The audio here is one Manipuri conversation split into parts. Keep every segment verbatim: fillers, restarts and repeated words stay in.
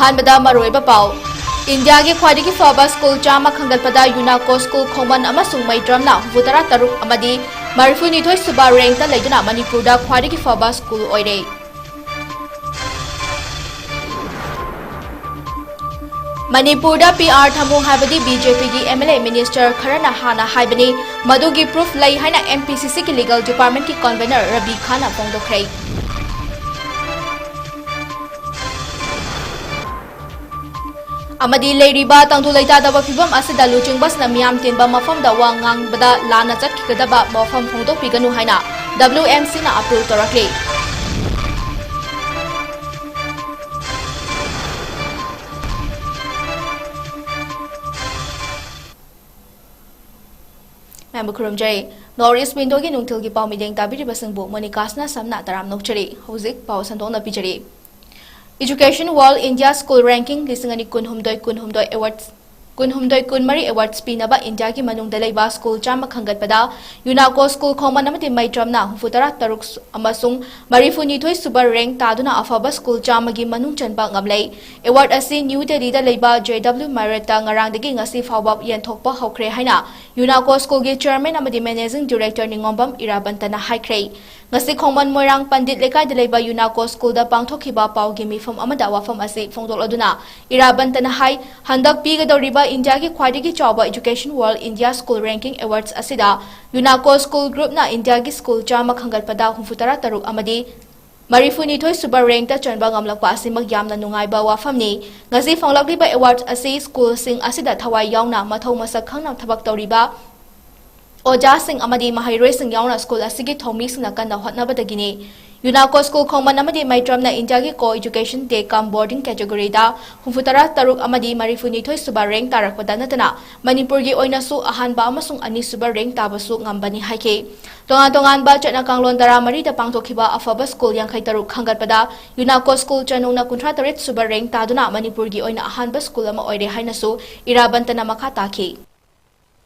ꯑꯍꯥꯟꯕꯗ ꯃꯔꯨꯑꯣꯏꯕ ꯄꯥꯎ꯫ ꯏꯟꯗꯤꯌꯥꯒꯤ ꯈ꯭ꯋꯥꯏꯗꯒꯤ ꯐꯕ ꯁ꯭ꯀꯨꯜ ꯆꯥꯝꯃ ꯈꯟꯒꯠꯄꯗ ꯌꯨꯅꯥꯀꯣ ꯁ꯭ꯀꯨꯜ ꯈꯣꯡꯃꯟ ꯑꯃꯁꯨꯡ ꯃꯩꯇ꯭ꯔꯝꯅ ꯍꯨꯝꯐꯨꯇꯔꯥ ꯇꯔꯨꯛ ꯑꯃꯗꯤ ꯃꯔꯤꯐꯨꯅꯤꯊꯣꯏ ꯁꯨꯕ ꯔꯦꯡꯛꯇ ꯂꯩꯗꯨꯅ ꯃꯅꯤꯄꯨꯔꯗ ꯈ꯭ꯋꯥꯏꯗꯒꯤ ꯐꯕ ꯁ꯭ꯀꯨꯜ ꯑꯣꯏꯔꯦ꯫ ꯃꯅꯤꯄꯨꯔꯗ ꯄꯤ ꯑꯥꯔ ꯊꯝꯃꯨ ꯍꯥꯏꯕꯗꯤ ꯕꯤ ꯖꯦ ꯄꯤꯒꯤ ꯑꯦꯝ ꯑꯦꯜ ꯑꯦ ꯃꯤꯅꯤꯁꯇꯔ ꯈꯔꯅ ꯍꯥꯟꯅ ꯍꯥꯏꯕꯅꯤ꯫ ꯃꯗꯨꯒꯤ ꯄ꯭ꯔꯨꯐ ꯂꯩ ꯍꯥꯏꯅ ꯑꯦꯝ ꯄꯤ ꯁꯤ ꯁꯤꯒꯤ ꯂꯤꯒꯦꯜ ꯗꯤꯄꯥꯔꯠꯃꯦꯟꯠꯀꯤ ꯀꯟꯚꯦꯅꯔ ꯔꯕꯤ ꯈꯥꯟꯅ ꯐꯣꯡꯗꯣꯛꯈ꯭ꯔꯦ꯫ ꯑꯃꯗꯤ ꯂꯩꯔꯤꯕ ꯇꯪꯗꯨ ꯂꯩꯇꯥꯗꯕ ꯐꯤꯚꯝ ꯑꯁꯤꯗ ꯂꯨꯆꯤꯡꯕꯁꯤꯡꯅ ꯃꯤꯌꯥꯝ ꯇꯤꯟꯕ ꯃꯐꯝꯗ ꯋꯥ ꯉꯥꯡꯕꯗ ꯂꯥꯟꯅ ꯆꯠꯈꯤꯒꯗꯕ ꯋꯥꯐꯝ ꯐꯣꯡꯗꯣꯛꯄꯤꯒꯅꯨ ꯍꯥꯏꯅ ꯗꯕ꯭ꯂꯤꯎ ꯑꯦꯝ ꯁꯤꯅ ꯑꯥꯄꯤꯜ ꯇꯧꯔꯛꯂꯤ꯫ ꯃꯌꯥꯝꯕꯨ ꯈꯨꯔꯨꯝꯖꯔꯤ꯫ ꯅꯣꯔꯠ ꯏꯁ ꯋꯤꯟꯗꯣꯒꯤ ꯅꯨꯡꯊꯤꯜꯒꯤ ꯄꯥꯎ ꯃꯤꯠꯌꯦꯡ ꯇꯥꯕꯤꯔꯤꯕꯁꯤꯡꯕꯨ ꯃꯣꯅꯤꯀꯥꯁꯅ ꯁꯝꯅ ꯇꯔꯥꯝꯅ ꯑꯣꯛꯆꯔꯤ꯫ ꯍꯧꯖꯤꯛ ꯄꯥꯎ ꯁꯟꯗꯣꯛꯅ ꯄꯤꯖꯔꯤ꯫ Education World India School Ranking ꯂꯤꯁꯤꯡ ꯑꯅꯤ ꯀꯨꯟꯍꯨꯝꯗꯣꯏ ꯀꯨꯟꯍꯨꯝꯗꯣꯏ Awards, ꯀꯨꯟꯍꯨꯝꯗꯣꯏ ꯀꯨꯟꯃꯔꯤ Awards ꯄꯤꯅꯕ ꯏꯟꯗꯤꯌꯥꯒꯤ ꯃꯅꯨꯡꯗ ꯂꯩꯕ ꯁ꯭ꯀꯨꯜ ꯆꯥꯝꯃ ꯈꯟꯒꯠꯄꯗ ꯌꯨꯅꯥꯀꯣ ꯁ꯭ꯀꯨꯜ ꯈꯣꯡꯃꯟ ꯑꯃꯗꯤ ꯃꯩꯇ꯭ꯔꯝꯅ ꯍꯨꯝꯐꯨꯇꯔꯥ ꯇꯔꯨꯛ ꯑꯃꯁꯨꯡ ꯃꯔꯤꯐꯨꯅꯤꯊꯣꯏ ꯁꯨꯕ ꯔꯦꯡꯛ ꯇꯥꯗꯨꯅ ꯑꯐꯕ ꯁ꯭ꯀꯨꯜ ꯆꯥꯝꯃꯒꯤ ꯃꯅꯨꯡ ꯆꯟꯕ ꯉꯝꯂꯦ꯫ ꯑꯦꯋꯥꯔꯗ ꯑꯁꯤ ꯅ꯭ꯌꯨ ꯗꯦꯜꯂꯤꯗ ꯂꯩꯕ ꯖꯦ ꯗꯕ꯭ꯂꯤꯎ ꯃꯦꯔꯤꯌꯠꯇ ꯉꯔꯥꯡꯗꯒꯤ ꯉꯁꯤ ꯐꯥꯎꯕ ꯌꯦꯟꯊꯣꯛꯄ ꯍꯧꯈ꯭ꯔꯦ ꯍꯥꯏꯅ ꯌꯨꯅꯥꯀꯣ ꯁ꯭ꯀꯨꯜꯒꯤ ꯆꯦꯌꯔꯃꯦꯟ ꯑꯃꯗꯤ ꯃꯦꯅꯦꯖꯤꯡ ꯗꯤꯔꯦꯛꯇꯔ ꯅꯤꯉꯣꯝꯕꯝ ꯏꯔꯥꯕꯟꯇꯅ ꯍꯥꯏꯈ꯭ꯔꯦ꯫ ꯉꯁꯤ ꯈꯣꯡꯃꯟ ꯃꯣꯏꯔꯥꯡ ꯄꯟꯗꯤꯠ ꯂꯩꯀꯥꯏꯗ ꯂꯩꯕ ꯌꯨꯅꯥꯀꯣ ꯁ꯭ꯀꯨꯜꯗ ꯄꯥꯡꯊꯣꯛꯈꯤꯕ ꯄꯥꯎꯒꯤ ꯃꯤꯐꯝ ꯑꯃꯗ ꯋꯥꯐꯝ ꯑꯁꯤ ꯐꯣꯡꯗꯣꯛꯂꯗꯨꯅ ꯏꯔꯥꯕꯟꯇꯅ ꯍꯥꯏ, ꯍꯟꯗꯛ ꯄꯤꯒꯗꯧꯔꯤꯕ ꯏꯟꯗꯤꯌꯥꯒꯤ ꯈ꯭ꯋꯥꯏꯗꯒꯤ ꯆꯥꯎꯕ Education World India School Ranking Awards ꯑꯁꯤꯗ ꯌꯨꯅꯥꯀꯣ ꯁ꯭ꯀꯨꯜ ꯒ꯭ꯔꯨꯞꯅ ꯏꯟꯗꯤꯌꯥꯒꯤ ꯁ꯭ꯀꯨꯜ ꯆꯥꯝꯃ ꯈꯟꯒꯠꯄꯗ ꯍꯨꯝꯐꯨꯇꯔꯥ ꯇꯔꯨꯛ ꯑꯃꯗꯤ ꯃꯔꯤꯐꯨꯅꯤꯊꯣꯏ ꯁꯨꯕ ꯔꯦꯡꯛꯇ ꯆꯟꯕ ꯉꯝꯂꯛꯄ ꯑꯁꯤꯃꯛ ꯌꯥꯝꯅ ꯅꯨꯡꯉꯥꯏꯕ ꯋꯥꯐꯝꯅꯤ꯫ ꯉꯁꯤ ꯐꯪꯂꯛꯂꯤꯕ ꯑꯦꯋꯥꯔꯗ ꯑꯁꯤ ꯁ꯭ꯀꯨꯜꯁꯤꯡ ꯑꯁꯤꯗ ꯊꯋꯥꯏ ꯌꯥꯎꯅ ꯃꯊꯧ ꯃꯁꯛ ꯈꯪꯅ ꯊꯕꯛ ꯇꯧꯔꯤꯕ ꯑꯣꯖꯥꯁꯤꯡ ꯑꯃꯗꯤ ꯃꯍꯩꯔꯣꯏꯁꯤꯡ ꯌꯥꯎꯅ ꯁ꯭ꯀꯨꯜ ꯑꯁꯤꯒꯤ ꯊꯧꯃꯤꯁꯤꯡꯅ ꯀꯟꯅ ꯍꯣꯠꯅꯕꯗꯒꯤꯅꯤ꯫ ꯌꯨꯅꯥꯀꯣ ꯁ꯭ꯀꯨꯜ ꯈꯣꯡꯃꯟ ꯑꯃꯗꯤ ꯃꯩꯇ꯭ꯔꯝꯅ ꯏꯟꯗꯤꯌꯥꯒꯤ ꯀꯣ ꯑꯦꯖꯨꯀꯦꯁꯟ ꯗꯦ ꯀꯝ ꯕꯣꯔꯗꯤꯡ ꯀꯦꯇꯦꯒꯣꯔꯤꯗ ꯍꯨꯝꯐꯨꯇꯔꯥ ꯇꯔꯨꯛ ꯑꯃꯗꯤ ꯃꯔꯤꯐꯨꯅꯤꯊꯣꯏ ꯁꯨꯕ ꯔꯦꯡꯛ ꯇꯥꯔꯛꯄꯗ ꯅꯠꯇꯅ ꯃꯅꯤꯄꯨꯔꯒꯤ ꯑꯣꯏꯅꯁꯨ ꯑꯍꯥꯟꯕ ꯑꯃꯁꯨꯡ ꯑꯅꯤꯁꯨꯕ ꯔꯦꯡꯛ ꯇꯥꯕꯁꯨ ꯉꯝꯕꯅꯤ ꯍꯥꯏꯈꯤ꯫ ꯇꯣꯉꯥꯟ ꯇꯣꯉꯥꯟꯕ ꯆꯠꯅ ꯀꯥꯡꯂꯣꯟ ꯇꯔꯥꯃꯔꯤꯗ ꯄꯥꯡꯊꯣꯛꯈꯤꯕ ꯑꯐꯕ ꯁ꯭ꯀꯨꯜ ꯌꯥꯡꯈꯩ ꯇꯔꯨꯛ ꯈꯟꯒꯠꯄꯗ ꯌꯨꯅꯥꯀꯣ ꯁ꯭ꯀꯨꯜ ꯆꯅꯧꯅ ꯀꯨꯟꯊ꯭ꯔꯥ ꯇꯔꯦꯠ ꯁꯨꯕ ꯔꯦꯡꯛ ꯇꯥꯗꯨꯅ ꯃꯅꯤꯄꯨꯔꯒꯤ ꯑꯣꯏꯅ ꯑꯍꯥꯟꯕ ꯁ꯭ꯀꯨꯜ ꯑꯃ ꯑꯣꯏꯔꯦ ꯍꯥꯏꯅꯁꯨ ꯏꯔꯥꯕꯟꯇꯅ ꯃꯈꯥ ꯇꯥꯈꯤ꯫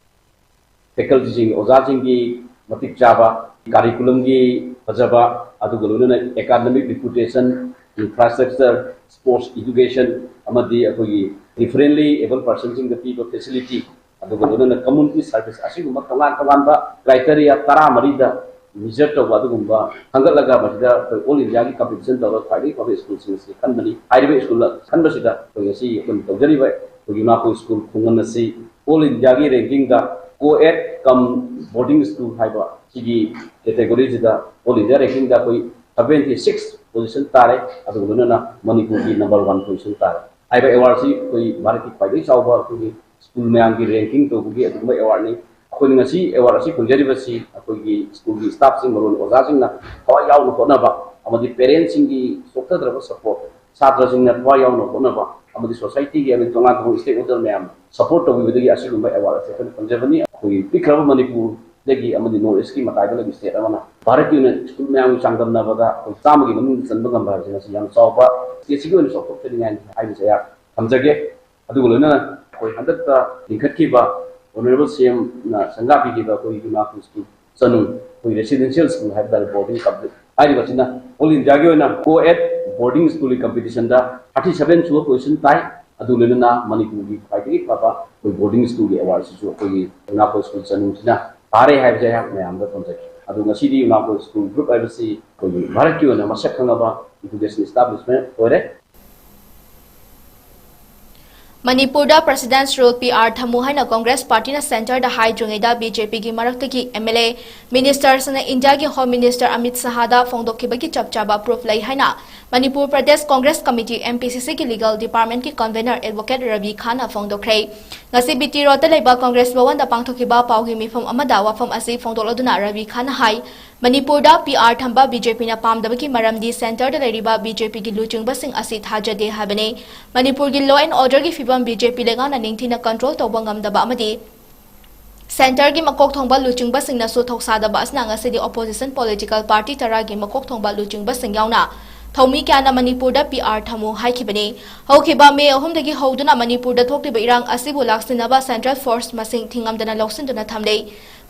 ꯐꯦꯀꯜꯇꯤꯁꯤꯡ, ꯑꯣꯖꯥꯁꯤꯡꯒꯤ ꯃꯇꯤꯛ ꯆꯥꯕ, ꯀꯥꯔꯤꯀꯨꯂꯝꯒꯤ ꯐꯖꯕ, ꯑꯗꯨꯒ ꯂꯣꯏꯅꯅ academic reputation, infrastructure, sports, education ꯑꯃꯗꯤ ꯑꯩꯈꯣꯏꯒꯤ ꯗꯤꯐꯔꯦꯟꯂꯤ ꯑꯦꯕꯜ ꯄꯔꯁꯟꯁꯤꯡꯗ ꯄꯤꯕ ꯐꯦꯁꯤꯂꯤꯇꯤ, ꯑꯗꯨꯒ ꯂꯣꯏꯅꯅ ꯀꯝꯃ꯭ꯌꯨꯅꯤꯇꯤ ꯁꯥꯔꯚꯤꯁ ꯑꯁꯤꯒꯨꯝꯕ ꯇꯣꯉꯥꯟ ꯇꯣꯉꯥꯟꯕ ꯀ꯭ꯔꯥꯏꯇꯦꯔꯤꯌꯥ ꯇꯔꯥꯃꯔꯤꯗ ꯃꯤꯖꯔ ꯇꯧꯕ ꯑꯗꯨꯒꯨꯝꯕ ꯈꯟꯒꯠꯂꯒ ꯃꯁꯤꯗ ꯑꯩꯈꯣꯏ ꯑꯣꯜ ꯏꯟꯗꯤꯌꯥꯒꯤ ꯀꯝꯄꯤꯇꯤꯁꯟ ꯇꯧꯔꯒ ꯈ꯭ꯋꯥꯏꯗꯒꯤ ꯐꯕ ꯁ꯭ꯀꯨꯜꯁꯤꯡ ꯑꯁꯤ ꯈꯟꯕꯅꯤ꯫ ꯍꯥꯏꯔꯤꯕ ꯁ꯭ꯀꯨꯜ ꯈꯟꯕꯁꯤꯗ ꯑꯩꯈꯣꯏ ꯉꯁꯤ ꯑꯩꯈꯣꯏꯅ ꯇꯧꯖꯔꯤꯕ ꯑꯩꯈꯣꯏ ꯌꯨꯅꯥꯀꯣ ꯁ꯭ꯀꯨꯜ ꯈꯨꯡꯒꯪ ꯑꯁꯤ ꯑꯣꯜ ꯏꯟꯗꯤꯌꯥꯒꯤ ꯔꯦꯡꯀꯤꯡꯗ ꯀꯣ ꯑꯦꯠ ꯀꯝ ꯕꯣꯔꯗꯤꯡ ꯁ꯭ꯀꯨꯜ ꯍꯥꯏꯕ ꯁꯤꯒꯤ ꯀꯦꯇꯦꯒꯣꯔꯤꯁꯤꯗ ꯑꯣꯜ ꯏꯟꯗꯤꯌꯥ ꯔꯦꯡꯀꯤꯡꯗ ꯑꯩꯈꯣꯏ ꯁꯕꯦꯟꯇꯤ ꯁꯤꯛꯁ ꯄꯣꯖꯤꯁꯟ ꯇꯥꯔꯦ꯫ ꯑꯗꯨꯒ ꯂꯣꯏꯅꯅ ꯃꯅꯤꯄꯨꯔꯒꯤ ꯅꯝꯕꯔ ꯋꯥꯟ ꯄꯣꯖꯤꯁꯟ ꯇꯥꯔꯦ꯫ ꯍꯥꯏꯔꯤꯕ ꯑꯦꯋꯥꯔꯗꯁꯤ ꯑꯩꯈꯣꯏ ꯚꯥꯔꯠꯀꯤ ꯈ꯭ꯋꯥꯏꯗꯒꯤ ꯆꯥꯎꯕ ꯑꯩꯈꯣꯏꯒꯤ ꯁ꯭ꯀꯨꯜ ꯃꯌꯥꯝꯒꯤ ꯔꯦꯡꯀꯤꯡ ꯇꯧꯕꯒꯤ ꯑꯗꯨꯒꯨꯝꯕ ꯑꯦꯋꯥꯔꯗꯅꯤ꯫ ꯑꯩꯈꯣꯏꯅ ꯉꯁꯤ ꯑꯦꯋꯥꯔꯗ ꯑꯁꯤ ꯐꯪꯖꯔꯤꯕꯁꯤ ꯑꯩꯈꯣꯏꯒꯤ ꯁ꯭ꯀꯨꯜꯒꯤ ꯁ꯭ꯇꯥꯐꯁꯤꯡ, ꯃꯔꯨ ꯑꯣꯏꯅ ꯑꯣꯖꯥꯁꯤꯡꯅ ꯊꯋꯥꯏ ꯌꯥꯎꯅ ꯍꯣꯠꯅꯕ ꯑꯃꯗꯤ ꯄꯦꯔꯦꯟꯁꯁꯤꯡꯒꯤ ꯆꯣꯛꯊꯗ꯭ꯔꯕ ꯁꯄꯣꯔꯠ, ꯁꯥꯇ꯭ꯔꯁꯤꯡꯅ ꯊꯋꯥꯏ ꯌꯥꯎꯅ ꯍꯣꯠꯅꯕ ꯑꯃꯗꯤ ꯁꯣꯁꯥꯏꯇꯤꯒꯤ ꯑꯃꯗꯤ ꯇꯣꯉꯥꯟ ꯇꯣꯉꯥꯟꯕ ꯁ꯭ꯇꯦꯛ ꯍꯣꯜꯗꯔ ꯃꯌꯥꯝ ꯁꯄꯣꯔꯠ ꯇꯧꯕꯤꯕꯗꯒꯤ ꯑꯁꯤꯒꯨꯝꯕ ꯑꯦꯋꯥꯔꯗ ꯑꯁꯤ ꯑꯩꯈꯣꯏꯅ ꯐꯪꯖꯕꯅꯤ꯫ ꯑꯩꯈꯣꯏꯒꯤ ꯄꯤꯛꯈ꯭ꯔꯕ ꯃꯅꯤꯄꯨꯔꯗꯒꯤ ꯑꯃꯗꯤ ꯅꯣꯔꯠ ꯏꯁꯀꯤ ꯃꯇꯥꯏꯗ ꯂꯩꯕ ꯁ꯭ꯇꯦꯠ ꯑꯃꯅ ꯚꯥꯔꯠꯀꯤ ꯑꯣꯏꯅ ꯁ꯭ꯀꯨꯜ ꯃꯌꯥꯝꯒ ꯆꯥꯡꯗꯝꯅꯕꯗ ꯑꯩꯈꯣꯏ ꯆꯥꯝꯃꯒꯤ ꯃꯅꯨꯡꯗ ꯆꯟꯕ ꯉꯝꯕ ꯍꯥꯏꯕꯁꯤ ꯉꯁꯤ ꯌꯥꯝ ꯆꯥꯎꯕ ꯁ꯭ꯇꯦꯠꯁꯤꯒꯤ ꯑꯣꯏꯅ ꯆꯥꯎꯊꯣꯛꯆꯅꯤꯡꯉꯥꯏꯅꯤ ꯍꯥꯏꯕꯁꯦ ꯑꯩꯍꯥꯛ ꯊꯝꯖꯒꯦ꯫ ꯑꯗꯨꯒ ꯂꯣꯏꯅꯅ ꯑꯩꯈꯣꯏ ꯍꯟꯗꯛꯇ ꯂꯤꯡꯈꯠꯈꯤꯕ ꯑꯣꯅꯔꯦꯕꯜ ꯁꯤ ꯑꯦꯝꯅ ꯁꯪꯒꯥꯕꯤꯈꯤꯕ ꯑꯩꯈꯣꯏ ꯌꯨꯅꯥꯀꯣ ꯁ꯭ꯀꯨꯜ ꯆꯅꯨ, ꯑꯩꯈꯣꯏ ꯔꯦꯁꯤꯗꯦꯟꯁꯤꯌꯦꯜ ꯁ꯭ꯀꯨꯜ ꯍꯥꯏꯕ ꯇꯥꯔꯦ, ꯕꯣꯔꯗꯤꯡ ꯀꯝꯄ꯭ꯂꯤꯠ ꯍꯥꯏꯔꯤꯕꯁꯤꯅ ꯑꯣꯜ ꯏꯟꯗꯤꯌꯥꯒꯤ ꯑꯣꯏꯅ ꯀꯣ ꯑꯦꯠ ꯕꯣꯔꯗꯤꯡ ꯁ꯭ꯀꯨꯜꯒꯤ ꯀꯝꯄꯤꯇꯤꯁꯟꯗ ꯊꯥꯔꯇꯤ ꯁꯕꯦꯟ ꯁꯨꯕ ꯄꯣꯖꯤꯁꯟ ꯇꯥꯏ꯫ ꯑꯗꯨ ꯂꯣꯏꯅꯅ ꯃꯅꯤꯄꯨꯔꯒꯤ ꯈ꯭ꯋꯥꯏꯗꯒꯤ ꯐꯕ ꯑꯩꯈꯣꯏ ꯕꯣꯔꯗꯤꯡ ꯁ꯭ꯀꯨꯜꯒꯤ ꯑꯦꯋꯥꯔꯗꯁꯤꯁꯨ ꯑꯩꯈꯣꯏꯒꯤ ꯌꯨꯅꯥꯀꯣ ꯁ꯭ꯀꯨꯜ ꯆꯅꯨꯁꯤꯅ ꯇꯥꯔꯦ ꯍꯥꯏꯕꯁꯦ ꯑꯩꯍꯥꯛ ꯃꯌꯥꯝꯗ ꯊꯝꯖꯒꯦ꯫ ꯑꯗꯨ ꯉꯁꯤꯗꯤ ꯌꯨꯅꯥꯀꯣ ꯁ꯭ꯀꯨꯜ ꯒ꯭ꯔꯨꯞ ꯍꯥꯏꯕꯁꯤ ꯑꯩꯈꯣꯏꯒꯤ ꯚꯥꯔꯠꯀꯤ ꯑꯣꯏꯅ ꯃꯁꯛ ꯈꯪꯉꯕ ꯏꯗꯨꯀꯦꯁꯟ ꯏꯁꯇꯥꯕ꯭ꯂꯤꯁꯃꯦꯟ ꯑꯣꯏꯔꯦ꯫ ꯃꯅꯤꯄꯨꯔꯗ ꯄ꯭ꯔꯁꯤꯗꯦꯟꯁ ꯔꯨꯜ ꯄꯤ ꯑꯥꯔ ꯊꯝꯃꯨ ꯍꯥꯏꯅ ꯀꯣꯡꯒ꯭ꯔꯦꯁ ꯄꯥꯔꯇꯤꯅ ꯁꯦꯟꯇꯔꯗ ꯍꯥꯏꯗ꯭ꯔꯤꯉꯩꯗ ꯕꯤ ꯖꯦ ꯄꯤꯒꯤ ꯃꯔꯛꯇꯒꯤ ꯑꯦꯝ ꯑꯦꯜ ꯑꯦ, ꯃꯤꯅꯤꯁꯇꯔꯁꯤꯡꯅ ꯏꯟꯗꯤꯌꯥꯒꯤ ꯍꯣꯝ ꯃꯤꯅꯤꯁꯇꯔ ꯑꯃꯤꯠ ꯁꯍꯥꯗ ꯐꯣꯡꯗꯣꯛꯈꯤꯕꯒꯤ ꯆꯞ ꯆꯥꯕ ꯄ꯭ꯔꯨꯐ ꯂꯩ ꯍꯥꯏꯅ Manipur Pradesh Congress committee, M P ꯁꯤ ꯁꯤꯒꯤ ꯂꯤꯒꯦꯜ ꯗꯤꯄꯥꯔꯠꯃꯦꯟꯠꯀꯤ ꯀꯟꯚꯦꯅꯔ ꯑꯦꯗꯚꯣꯀꯦꯠ ꯔꯕꯤ ꯈꯥꯟꯅ ꯐꯣꯡꯗꯣꯛꯈ꯭ꯔꯦ꯫ ꯉꯁꯤ ꯕꯤ ꯇꯤ ꯔꯣꯗꯇ ꯂꯩꯕ ꯀꯣꯡꯒ꯭ꯔꯦꯁ ꯚꯋꯟꯗ ꯄꯥꯡꯊꯣꯛꯈꯤꯕ ꯄꯥꯎꯒꯤ ꯃꯤꯐꯝ ꯑꯃꯗ ꯋꯥꯐꯝ ꯑꯁꯤ ꯐꯣꯡꯗꯣꯛꯂꯗꯨꯅ ꯔꯕꯤ ꯈꯥꯟꯅ ꯍꯥꯏ, ꯃꯅꯤꯄꯨꯔꯗ ꯄꯤ ꯑꯥꯔ ꯊꯝꯕ ꯕꯤ ꯖꯦ ꯄꯤꯅ ꯄꯥꯝꯗꯕꯒꯤ ꯃꯔꯝꯗꯤ ꯁꯦꯟꯇꯔꯗ ꯂꯩꯔꯤꯕ ꯕꯤ ꯖꯦ ꯄꯤꯒꯤ ꯂꯨꯆꯤꯡꯕꯁꯤꯡ ꯑꯁꯤ ꯊꯥꯖꯗꯦ ꯍꯥꯏꯕꯅꯤ꯫ ꯃꯅꯤꯄꯨꯔꯒꯤ ꯂꯣ ꯑꯦꯟ ꯑꯣꯔꯗꯔꯒꯤ ꯐꯤꯕꯝ ꯕꯤ ꯖꯦ ꯄꯤ ꯂꯩꯉꯥꯛꯅ ꯅꯤꯡꯊꯤꯅ ꯀꯟꯇ꯭ꯔꯣꯜ ꯇꯧꯕ ꯉꯝꯗꯕ ꯑꯃꯗꯤ ꯁꯦꯟꯇꯔꯒꯤ ꯃꯀꯣꯛ ꯊꯣꯡꯕ ꯂꯨꯆꯤꯡꯕꯁꯤꯡꯅꯁꯨ ꯊꯧꯁꯥꯗꯕ ꯑꯁꯤꯅ ꯉꯁꯤꯗꯤ ꯑꯣꯄꯣꯖꯤꯁꯟ ꯄꯣꯂꯤꯇꯤꯀꯦꯜ ꯄꯥꯔꯇꯤ ꯇꯔꯥꯒꯤ ꯃꯀꯣꯛ ꯊꯣꯡꯕ ꯂꯨꯆꯤꯡꯕꯁꯤꯡ ꯌꯥꯎꯅ ꯊꯧꯃꯤ ꯀꯌꯥꯅ ꯃꯅꯤꯄꯨꯔꯗ ꯄꯤ ꯑꯥꯔ ꯊꯝꯃꯨ ꯍꯥꯏꯈꯤꯕꯅꯤ꯫ ꯍꯧꯈꯤꯕ ꯃꯦ ꯑꯍꯨꯝꯗꯒꯤ ꯍꯧꯗꯨꯅ ꯃꯅꯤꯄꯨꯔꯗ ꯊꯣꯛꯂꯤꯕ ꯏꯔꯥꯡ ꯑꯁꯤꯕꯨ ꯂꯥꯛꯁꯤꯟꯅꯕ ꯁꯦꯟꯇ꯭ꯔꯦꯜ ꯐꯣꯔꯁ ꯃꯁꯤꯡ ꯊꯤꯡꯉꯝꯗꯅ ꯂꯧꯁꯤꯟꯗꯨꯅ ꯊꯝꯂꯤ꯫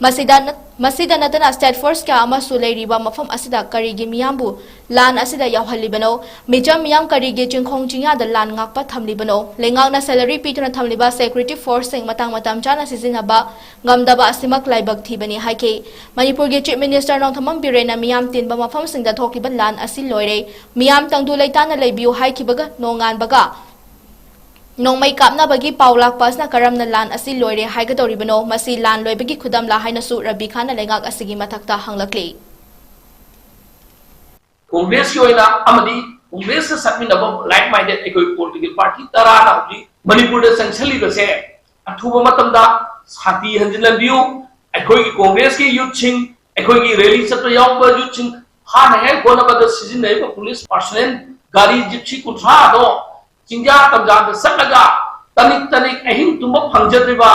ꯃꯁꯤꯗ ꯅꯠ-, ꯃꯁꯤꯗ ꯅꯠꯇꯅ state force ꯀꯌꯥ ꯑꯃꯁꯨ ꯂꯩꯔꯤꯕ ꯃꯐꯝ ꯑꯁꯤꯗ ꯀꯔꯤꯒꯤ ꯃꯤꯌꯥꯝꯕꯨ ꯂꯥꯟ ꯑꯁꯤꯗ ꯌꯥꯎꯍꯜꯂꯤꯕꯅꯣ? ꯃꯤꯆꯝ ꯃꯤꯌꯥꯝ ꯀꯔꯤꯒꯤ ꯆꯤꯡꯈꯣꯡ ꯆꯤꯡꯌꯥꯗ ꯂꯥꯟ ꯉꯥꯛꯄ ꯊꯝꯂꯤꯕꯅꯣ? ꯂꯩꯉꯥꯛꯅ salary ꯄꯤꯗꯨꯅ ꯊꯝꯂꯤꯕ security force ꯁꯤꯡ ꯃꯇꯥꯡ ꯃꯇꯝ ꯆꯥꯅ ꯁꯤꯖꯤꯟꯅꯕ ꯉꯝꯗꯕ ꯑꯁꯤꯃꯛ ꯂꯥꯏꯕꯛ ꯊꯤꯕꯅꯤ ꯍꯥꯏꯈꯤ꯫ ꯃꯅꯤꯄꯨꯔꯒꯤ Chief Minister ꯅꯣꯡꯊꯝꯕꯝ ꯕꯤꯔꯦꯟꯅ ꯃꯤꯌꯥꯝ ꯇꯤꯟꯕ ꯃꯐꯝꯁꯤꯡꯗ ꯊꯣꯛꯂꯤꯕ ꯂꯥꯟ ꯑꯁꯤ ꯂꯣꯏꯔꯦ, ꯃꯤꯌꯥꯝ ꯇꯪꯗꯨ ꯂꯩꯇꯥꯅ ꯂꯩꯕꯤꯌꯨ ꯍꯥꯏꯈꯤꯕꯒ ꯅꯣꯡꯉꯥꯟꯕꯒ ꯅꯣꯡꯃꯩ ꯀꯥꯞꯅꯕꯒꯤ ꯄꯥꯎ ꯂꯥꯛꯄ ꯑꯁꯤꯅ ꯀꯔꯝꯅ ꯂꯥꯟ ꯑꯁꯤ ꯂꯣꯏꯔꯦ ꯍꯥꯏꯒꯗꯧꯔꯤꯕꯅꯣ? ꯃꯁꯤ ꯂꯥꯟ ꯂꯣꯏꯕꯒꯤ ꯈꯨꯗꯝꯂꯥ ꯍꯥꯏꯅꯁꯨ ꯔꯕꯤ ꯈꯥꯟꯅ ꯂꯩꯉꯥꯛ ꯑꯁꯤꯒꯤ ꯃꯊꯛꯇ ꯍꯪꯂꯛꯂꯤ꯫ ꯀꯣꯡꯒ꯭ꯔꯦꯁꯀꯤ ꯑꯣꯏꯅ ꯑꯃꯗꯤ ꯀꯣꯡꯒ꯭ꯔꯦꯁꯀ ꯆꯠꯃꯤꯟꯅꯕ like minded ꯑꯩꯈꯣꯏ political party ꯇꯔꯥꯅ ꯍꯧꯖꯤꯛ ꯃꯅꯤꯄꯨꯔꯗ ꯆꯪꯁꯤꯜꯂꯤꯕꯁꯦ ꯑꯊꯨꯕ ꯃꯇꯝꯗ ꯁꯥꯟꯇꯤ ꯍꯟꯖꯤꯜꯍꯟꯕꯤꯌꯨ꯫ ꯑꯩꯈꯣꯏꯒꯤ ꯀꯣꯡꯒ꯭ꯔꯦꯁꯀꯤ youth ꯁꯤꯡ, ꯑꯩꯈꯣꯏꯒꯤ rally ꯆꯠꯄ ꯌꯥꯎꯕ youth ꯁꯤꯡ ꯐꯥꯅꯉꯥꯏ ꯍꯣꯠꯅꯕꯗ ꯁꯤꯖꯤꯟꯅꯔꯤꯕ police personnel ꯒꯥꯔꯤ gypsy ꯀꯨꯟꯊ꯭ꯔꯥꯗꯣ ꯆꯤꯡꯖꯥ ꯇꯝꯖꯥꯗ ꯆꯠꯂꯒ ꯇꯅꯤꯛ ꯇꯅꯤꯛ ꯑꯍꯤꯡ ꯇꯨꯝꯕ ꯐꯪꯖꯗ꯭ꯔꯤꯕ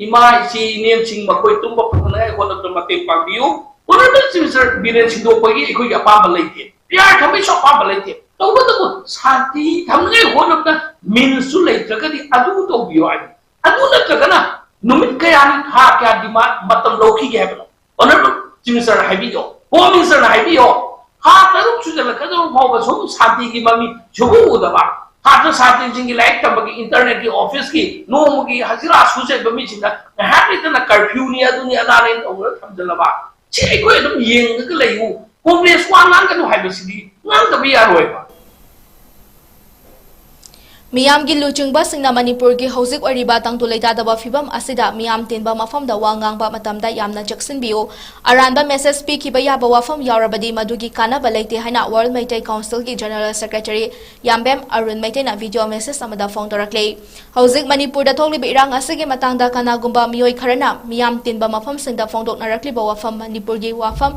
ꯏꯃꯥ, ꯏꯆꯦ, ꯏꯅꯦꯝꯁꯤꯡ ꯃꯈꯣꯏ ꯇꯨꯝꯕ ꯐꯪꯅꯉꯥꯏ ꯍꯣꯠꯅꯕꯗ ꯃꯇꯦꯡ ꯄꯥꯡꯕꯤꯌꯨ꯫ Honourable Chief Minister ꯕꯤꯔꯦꯟ ꯁꯤꯟꯗꯣꯛꯄꯒꯤ ꯑꯩꯈꯣꯏꯒꯤ ꯑꯄꯥꯝꯕ ꯂꯩꯇꯦ, ꯄꯤꯌꯥꯔ ꯊꯝꯕꯒꯤꯁꯨ ꯑꯄꯥꯝꯕ ꯂꯩꯇꯦ꯫ ꯇꯧꯕꯇꯕꯨ ꯁꯥꯟꯇꯤ ꯊꯝꯅꯉꯥꯏ ꯍꯣꯠꯅꯕꯗ means ꯁꯨ ꯂꯩꯇ꯭ꯔꯒꯗꯤ ꯑꯗꯨ ꯇꯧꯕꯤꯌꯨ ꯍꯥꯏꯕꯅꯤ꯫ ꯑꯗꯨ ꯅꯠꯇ꯭ꯔꯒꯅ ꯅꯨꯃꯤꯠ ꯀꯌꯥꯅꯤ, ꯊꯥ ꯀꯌꯥ demand ꯃꯇꯝ ꯂꯧꯈꯤꯒꯦ ꯍꯥꯏꯕꯅꯣ? Honourable Chief Minister ꯅ ꯍꯥꯏꯕꯤꯌꯣ, Home Minister ꯅ ꯍꯥꯏꯕꯤꯌꯣ꯫ ꯊꯥ ꯇꯔꯨꯛ ꯁꯨꯖꯜꯂꯛꯀꯗꯧꯕ ꯐꯥꯎꯕ ꯁꯨꯝ ꯁꯥꯟꯇꯤꯒꯤ ꯃꯃꯤ ꯁꯨꯡꯎ ꯎꯗꯕ, ꯁꯥꯇ꯭ꯔ ꯁꯥꯇ꯭ꯔꯤꯁꯤꯡꯒꯤ ꯂꯥꯏꯔꯤꯛ ꯇꯝꯕꯒꯤ, internet ꯀꯤ, office ꯀꯤ, ꯅꯣꯡꯃꯒꯤ ꯍꯖꯤꯔꯥ ꯁꯨ ꯆꯠꯄ ꯃꯤꯁꯤꯡꯗ ꯉꯥꯏꯍꯥꯛ ꯂꯩꯇꯅ curfew ꯅꯤ, ꯑꯗꯨꯅꯤ ꯑꯗꯥꯅꯤ ꯇꯧꯔꯒ ꯊꯝꯖꯜꯂꯕ꯫ ꯁꯤ ꯑꯩꯈꯣꯏ ꯑꯗꯨꯝ ꯌꯦꯡꯉꯒ ꯂꯩꯌꯨ꯫ ꯀꯣꯡꯒ꯭ꯔꯦꯁ ꯋꯥ ꯉꯥꯡꯒꯅꯨ ꯍꯥꯏꯕꯁꯤꯗꯤ ꯉꯥꯡꯗꯕ ꯌꯥꯔꯣꯏꯕ꯫ ꯃꯤꯌꯥꯝꯒꯤ ꯂꯨꯆꯤꯡꯕꯁꯤꯡꯅ ꯃꯅꯤꯄꯨꯔꯒꯤ ꯍꯧꯖꯤꯛ ꯑꯣꯏꯔꯤꯕ ꯇꯪꯗꯨ ꯂꯩꯇꯥꯗꯕ ꯐꯤꯕꯝ ꯑꯁꯤꯗ ꯃꯤꯌꯥꯝ ꯇꯤꯟꯕ ꯃꯐꯝꯗ ꯋꯥ ꯉꯥꯡꯕ ꯃꯇꯝꯗ ꯌꯥꯝꯅ ꯆꯦꯛꯁꯤꯟꯕꯤꯌꯨ꯫ ꯑꯔꯥꯟꯕ message ꯄꯤꯈꯤꯕ ꯌꯥꯕ ꯋꯥꯐꯝ ꯌꯥꯎꯔꯕꯗꯤ ꯃꯗꯨꯒꯤ ꯀꯥꯟꯅꯕ ꯂꯩꯇꯦ ꯍꯥꯏꯅ World Meitei Council ꯒꯤ General Secretary ꯌꯥꯝꯕꯦꯝ Arun ꯃꯩꯇꯩꯅ video message ꯑꯃꯗ ꯐꯣꯡꯗꯣꯔꯛꯂꯤ꯫ ꯍꯧꯖꯤꯛ ꯃꯅꯤꯄꯨꯔꯗ ꯊꯣꯛꯂꯤꯕ ꯏꯔꯥꯡ ꯑꯁꯤꯒꯤ ꯃꯇꯥꯡꯗ ꯀꯅꯥꯒꯨꯝꯕ ꯃꯤꯑꯣꯏ ꯈꯔꯅ ꯃꯤꯌꯥꯝ ꯇꯤꯟꯕ ꯃꯐꯝꯁꯤꯡꯗ ꯐꯣꯡꯗꯣꯛꯅꯔꯛꯂꯤꯕ ꯋꯥꯐꯝ ꯃꯅꯤꯄꯨꯔꯒꯤ ꯋꯥꯐꯝ,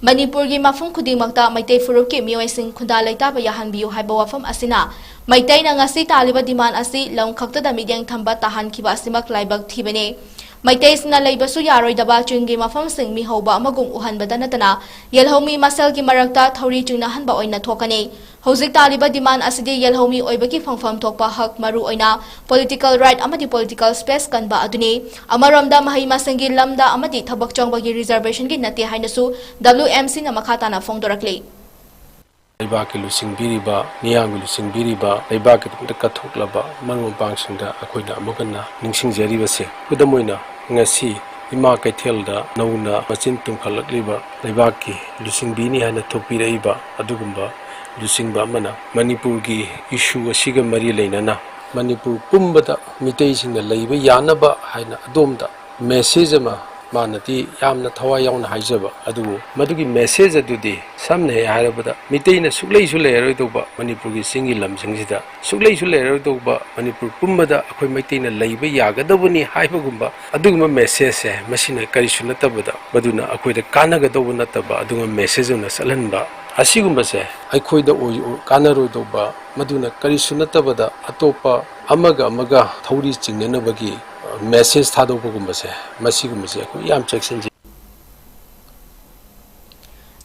ꯃꯅꯤꯄꯨꯔꯒꯤ ꯃꯐꯝ ꯈꯨꯗꯤꯡꯃꯛꯇ ꯃꯩꯇꯩ ꯐꯨꯔꯨꯞꯀꯤ ꯃꯤꯑꯣꯏꯁꯤꯡ ꯈꯨꯟꯗꯥ ꯂꯩꯇꯥꯕ ꯌꯥꯍꯟꯕꯤꯌꯨ ꯍꯥꯏꯕ ꯋꯥꯐꯝ ꯑꯁꯤꯅ ꯃꯩꯇꯩꯅ ꯉꯁꯤ ꯇꯥꯜꯂꯤꯕ demand ꯑꯁꯤ ꯂꯝ ꯈꯛꯇꯗ ꯃꯤꯠꯌꯦꯡ ꯊꯝꯕ ꯇꯥꯍꯟꯈꯤꯕ ꯑꯁꯤꯃꯛ ꯂꯥꯏꯕꯛ ꯊꯤꯕꯅꯤ꯫ ꯃꯩꯇꯩꯁꯤꯡꯅ ꯂꯩꯕꯁꯨ ꯌꯥꯔꯣꯏꯗꯕ ꯆꯤꯡꯒꯤ ꯃꯐꯝꯁꯤꯡ ꯃꯤ ꯍꯧꯕ ꯑꯃꯒꯨꯝ ꯎꯍꯟꯕꯗ ꯅꯠꯇꯅ ꯌꯦꯜꯍꯧꯃꯤ ꯃꯁꯦꯜꯒꯤ ꯃꯔꯛꯇ ꯊꯧꯔꯤ ꯆꯤꯡꯅꯍꯟꯕ ꯑꯣꯏꯅ ꯊꯣꯛꯀꯅꯤ꯫ ꯍꯧꯖꯤꯛ ꯇꯥꯜꯂꯤꯕ demand ꯑꯁꯤꯗꯤ ꯌꯦꯜꯍꯧꯃꯤ ꯑꯣꯏꯕꯒꯤ ꯐꯪꯐꯝ ꯊꯣꯛꯄ ꯍꯛ, ꯃꯔꯨ ꯑꯣꯏꯅ political right ꯑꯃꯗꯤ political space ꯀꯟꯕ ꯑꯗꯨꯅꯤ꯫ ꯑꯃꯔꯣꯝꯗ ꯃꯍꯩ ꯃꯁꯤꯡꯒꯤ ꯂꯝꯗ ꯑꯃꯗꯤ ꯊꯕꯛ ꯆꯪꯕꯒꯤ reservationꯒꯤ ꯅꯠꯇꯦ ꯍꯥꯏꯅꯁꯨ W M Cꯅ ꯃꯈꯥ ꯇꯥꯅ ꯐꯣꯡꯗꯣꯔꯛꯂꯤ꯫ ꯂꯩꯕꯥꯛꯀꯤ ꯂꯨꯆꯤꯡꯕꯤꯔꯤꯕ, ꯃꯤꯌꯥꯝꯒꯤ ꯂꯨꯆꯤꯡꯕꯤꯔꯤꯕ, ꯂꯩꯕꯥꯛꯀꯤꯗꯃꯛꯇ ꯀꯠꯊꯣꯛꯂꯕ ꯃꯔꯨꯞ ꯃꯄꯥꯡꯁꯤꯡꯗ ꯑꯩꯈꯣꯏꯅ ꯑꯃꯨꯛ ꯍꯟꯅ ꯅꯤꯡꯁꯤꯡꯖꯔꯤꯕꯁꯦ꯫ ꯈꯨꯗꯝ ꯑꯣꯏꯅ, ꯉꯁꯤ ꯏꯃꯥ ꯀꯩꯊꯦꯜꯗ ꯅꯧꯅ ꯃꯆꯤꯟ ꯇꯨꯝꯈꯠꯂꯛꯂꯤꯕ ꯂꯩꯕꯥꯛꯀꯤ ꯂꯨꯆꯤꯡꯕꯤꯅꯤ ꯍꯥꯏꯅ ꯊꯣꯛꯄꯤꯔꯛꯏꯕ ꯑꯗꯨꯒꯨꯝꯕ ꯂꯨꯆꯤꯡꯕ ꯑꯃꯅ ꯃꯅꯤꯄꯨꯔꯒꯤ issue ꯑꯁꯤꯒ ꯃꯔꯤ ꯂꯩꯅꯅ ꯃꯅꯤꯄꯨꯔ ꯄꯨꯝꯕꯗ ꯃꯤꯇꯩꯁꯤꯡꯅ ꯂꯩꯕ ꯌꯥꯅꯕ ꯍꯥꯏꯅ ꯑꯗꯣꯝꯗ message ꯑꯃ ꯃꯥꯅꯗꯤ ꯌꯥꯝꯅ ꯊꯋꯥꯏ ꯌꯥꯎꯅ ꯍꯥꯏꯖꯕ, ꯑꯗꯨꯕꯨ ꯃꯗꯨꯒꯤ message ꯑꯗꯨꯗꯤ ꯁꯝꯅ ꯍꯦꯛ ꯍꯥꯏꯔꯕꯗ ꯃꯤꯇꯩꯅ ꯁꯨꯛꯂꯩꯁꯨ ꯂꯩꯔꯔꯣꯏꯗꯧꯕ ꯃꯅꯤꯄꯨꯔꯒꯤ ꯆꯤꯡꯒꯤ ꯂꯝꯁꯤꯡꯁꯤꯗ, ꯁꯨꯛꯂꯩꯁꯨ ꯂꯩꯔꯔꯣꯏꯗꯧꯕ ꯃꯅꯤꯄꯨꯔ ꯄꯨꯝꯕꯗ ꯑꯩꯈꯣꯏ ꯃꯩꯇꯩꯅ ꯂꯩꯕ ꯌꯥꯒꯗꯧꯕꯅꯤ ꯍꯥꯏꯕꯒꯨꯝꯕ ꯑꯗꯨꯒꯨꯝꯕ messageꯁꯦ, ꯃꯁꯤꯅ ꯀꯔꯤꯁꯨ ꯅꯠꯇꯕꯗ ꯃꯗꯨꯅ ꯑꯩꯈꯣꯏꯗ ꯀꯥꯟꯅꯒꯗꯧꯕ ꯅꯠꯇꯕ ꯑꯗꯨꯒꯨꯝꯕ message ꯑꯣꯏꯅ ꯆꯠꯍꯟꯕ꯫ ꯑꯁꯤꯒꯨꯝꯕꯁꯦ ꯑꯩꯈꯣꯏꯗ ꯑꯣꯏ-, ꯀꯥꯟꯅꯔꯣꯏꯗꯧꯕ, ꯃꯗꯨꯅ ꯀꯔꯤꯁꯨ ꯅꯠꯇꯕꯗ ꯑꯇꯣꯞꯄ ꯑꯃꯒ ꯑꯃꯒ ꯊꯧꯔꯤ ꯆꯤꯡꯅꯅꯕꯒꯤ message ꯊꯥꯗꯣꯛꯄꯒꯨꯝꯕꯁꯦ, ꯃꯁꯤꯒꯨꯝꯕꯁꯦ ꯑꯩꯈꯣꯏ ꯌꯥꯝ ꯆꯦꯛꯁꯤꯟꯖꯩ꯫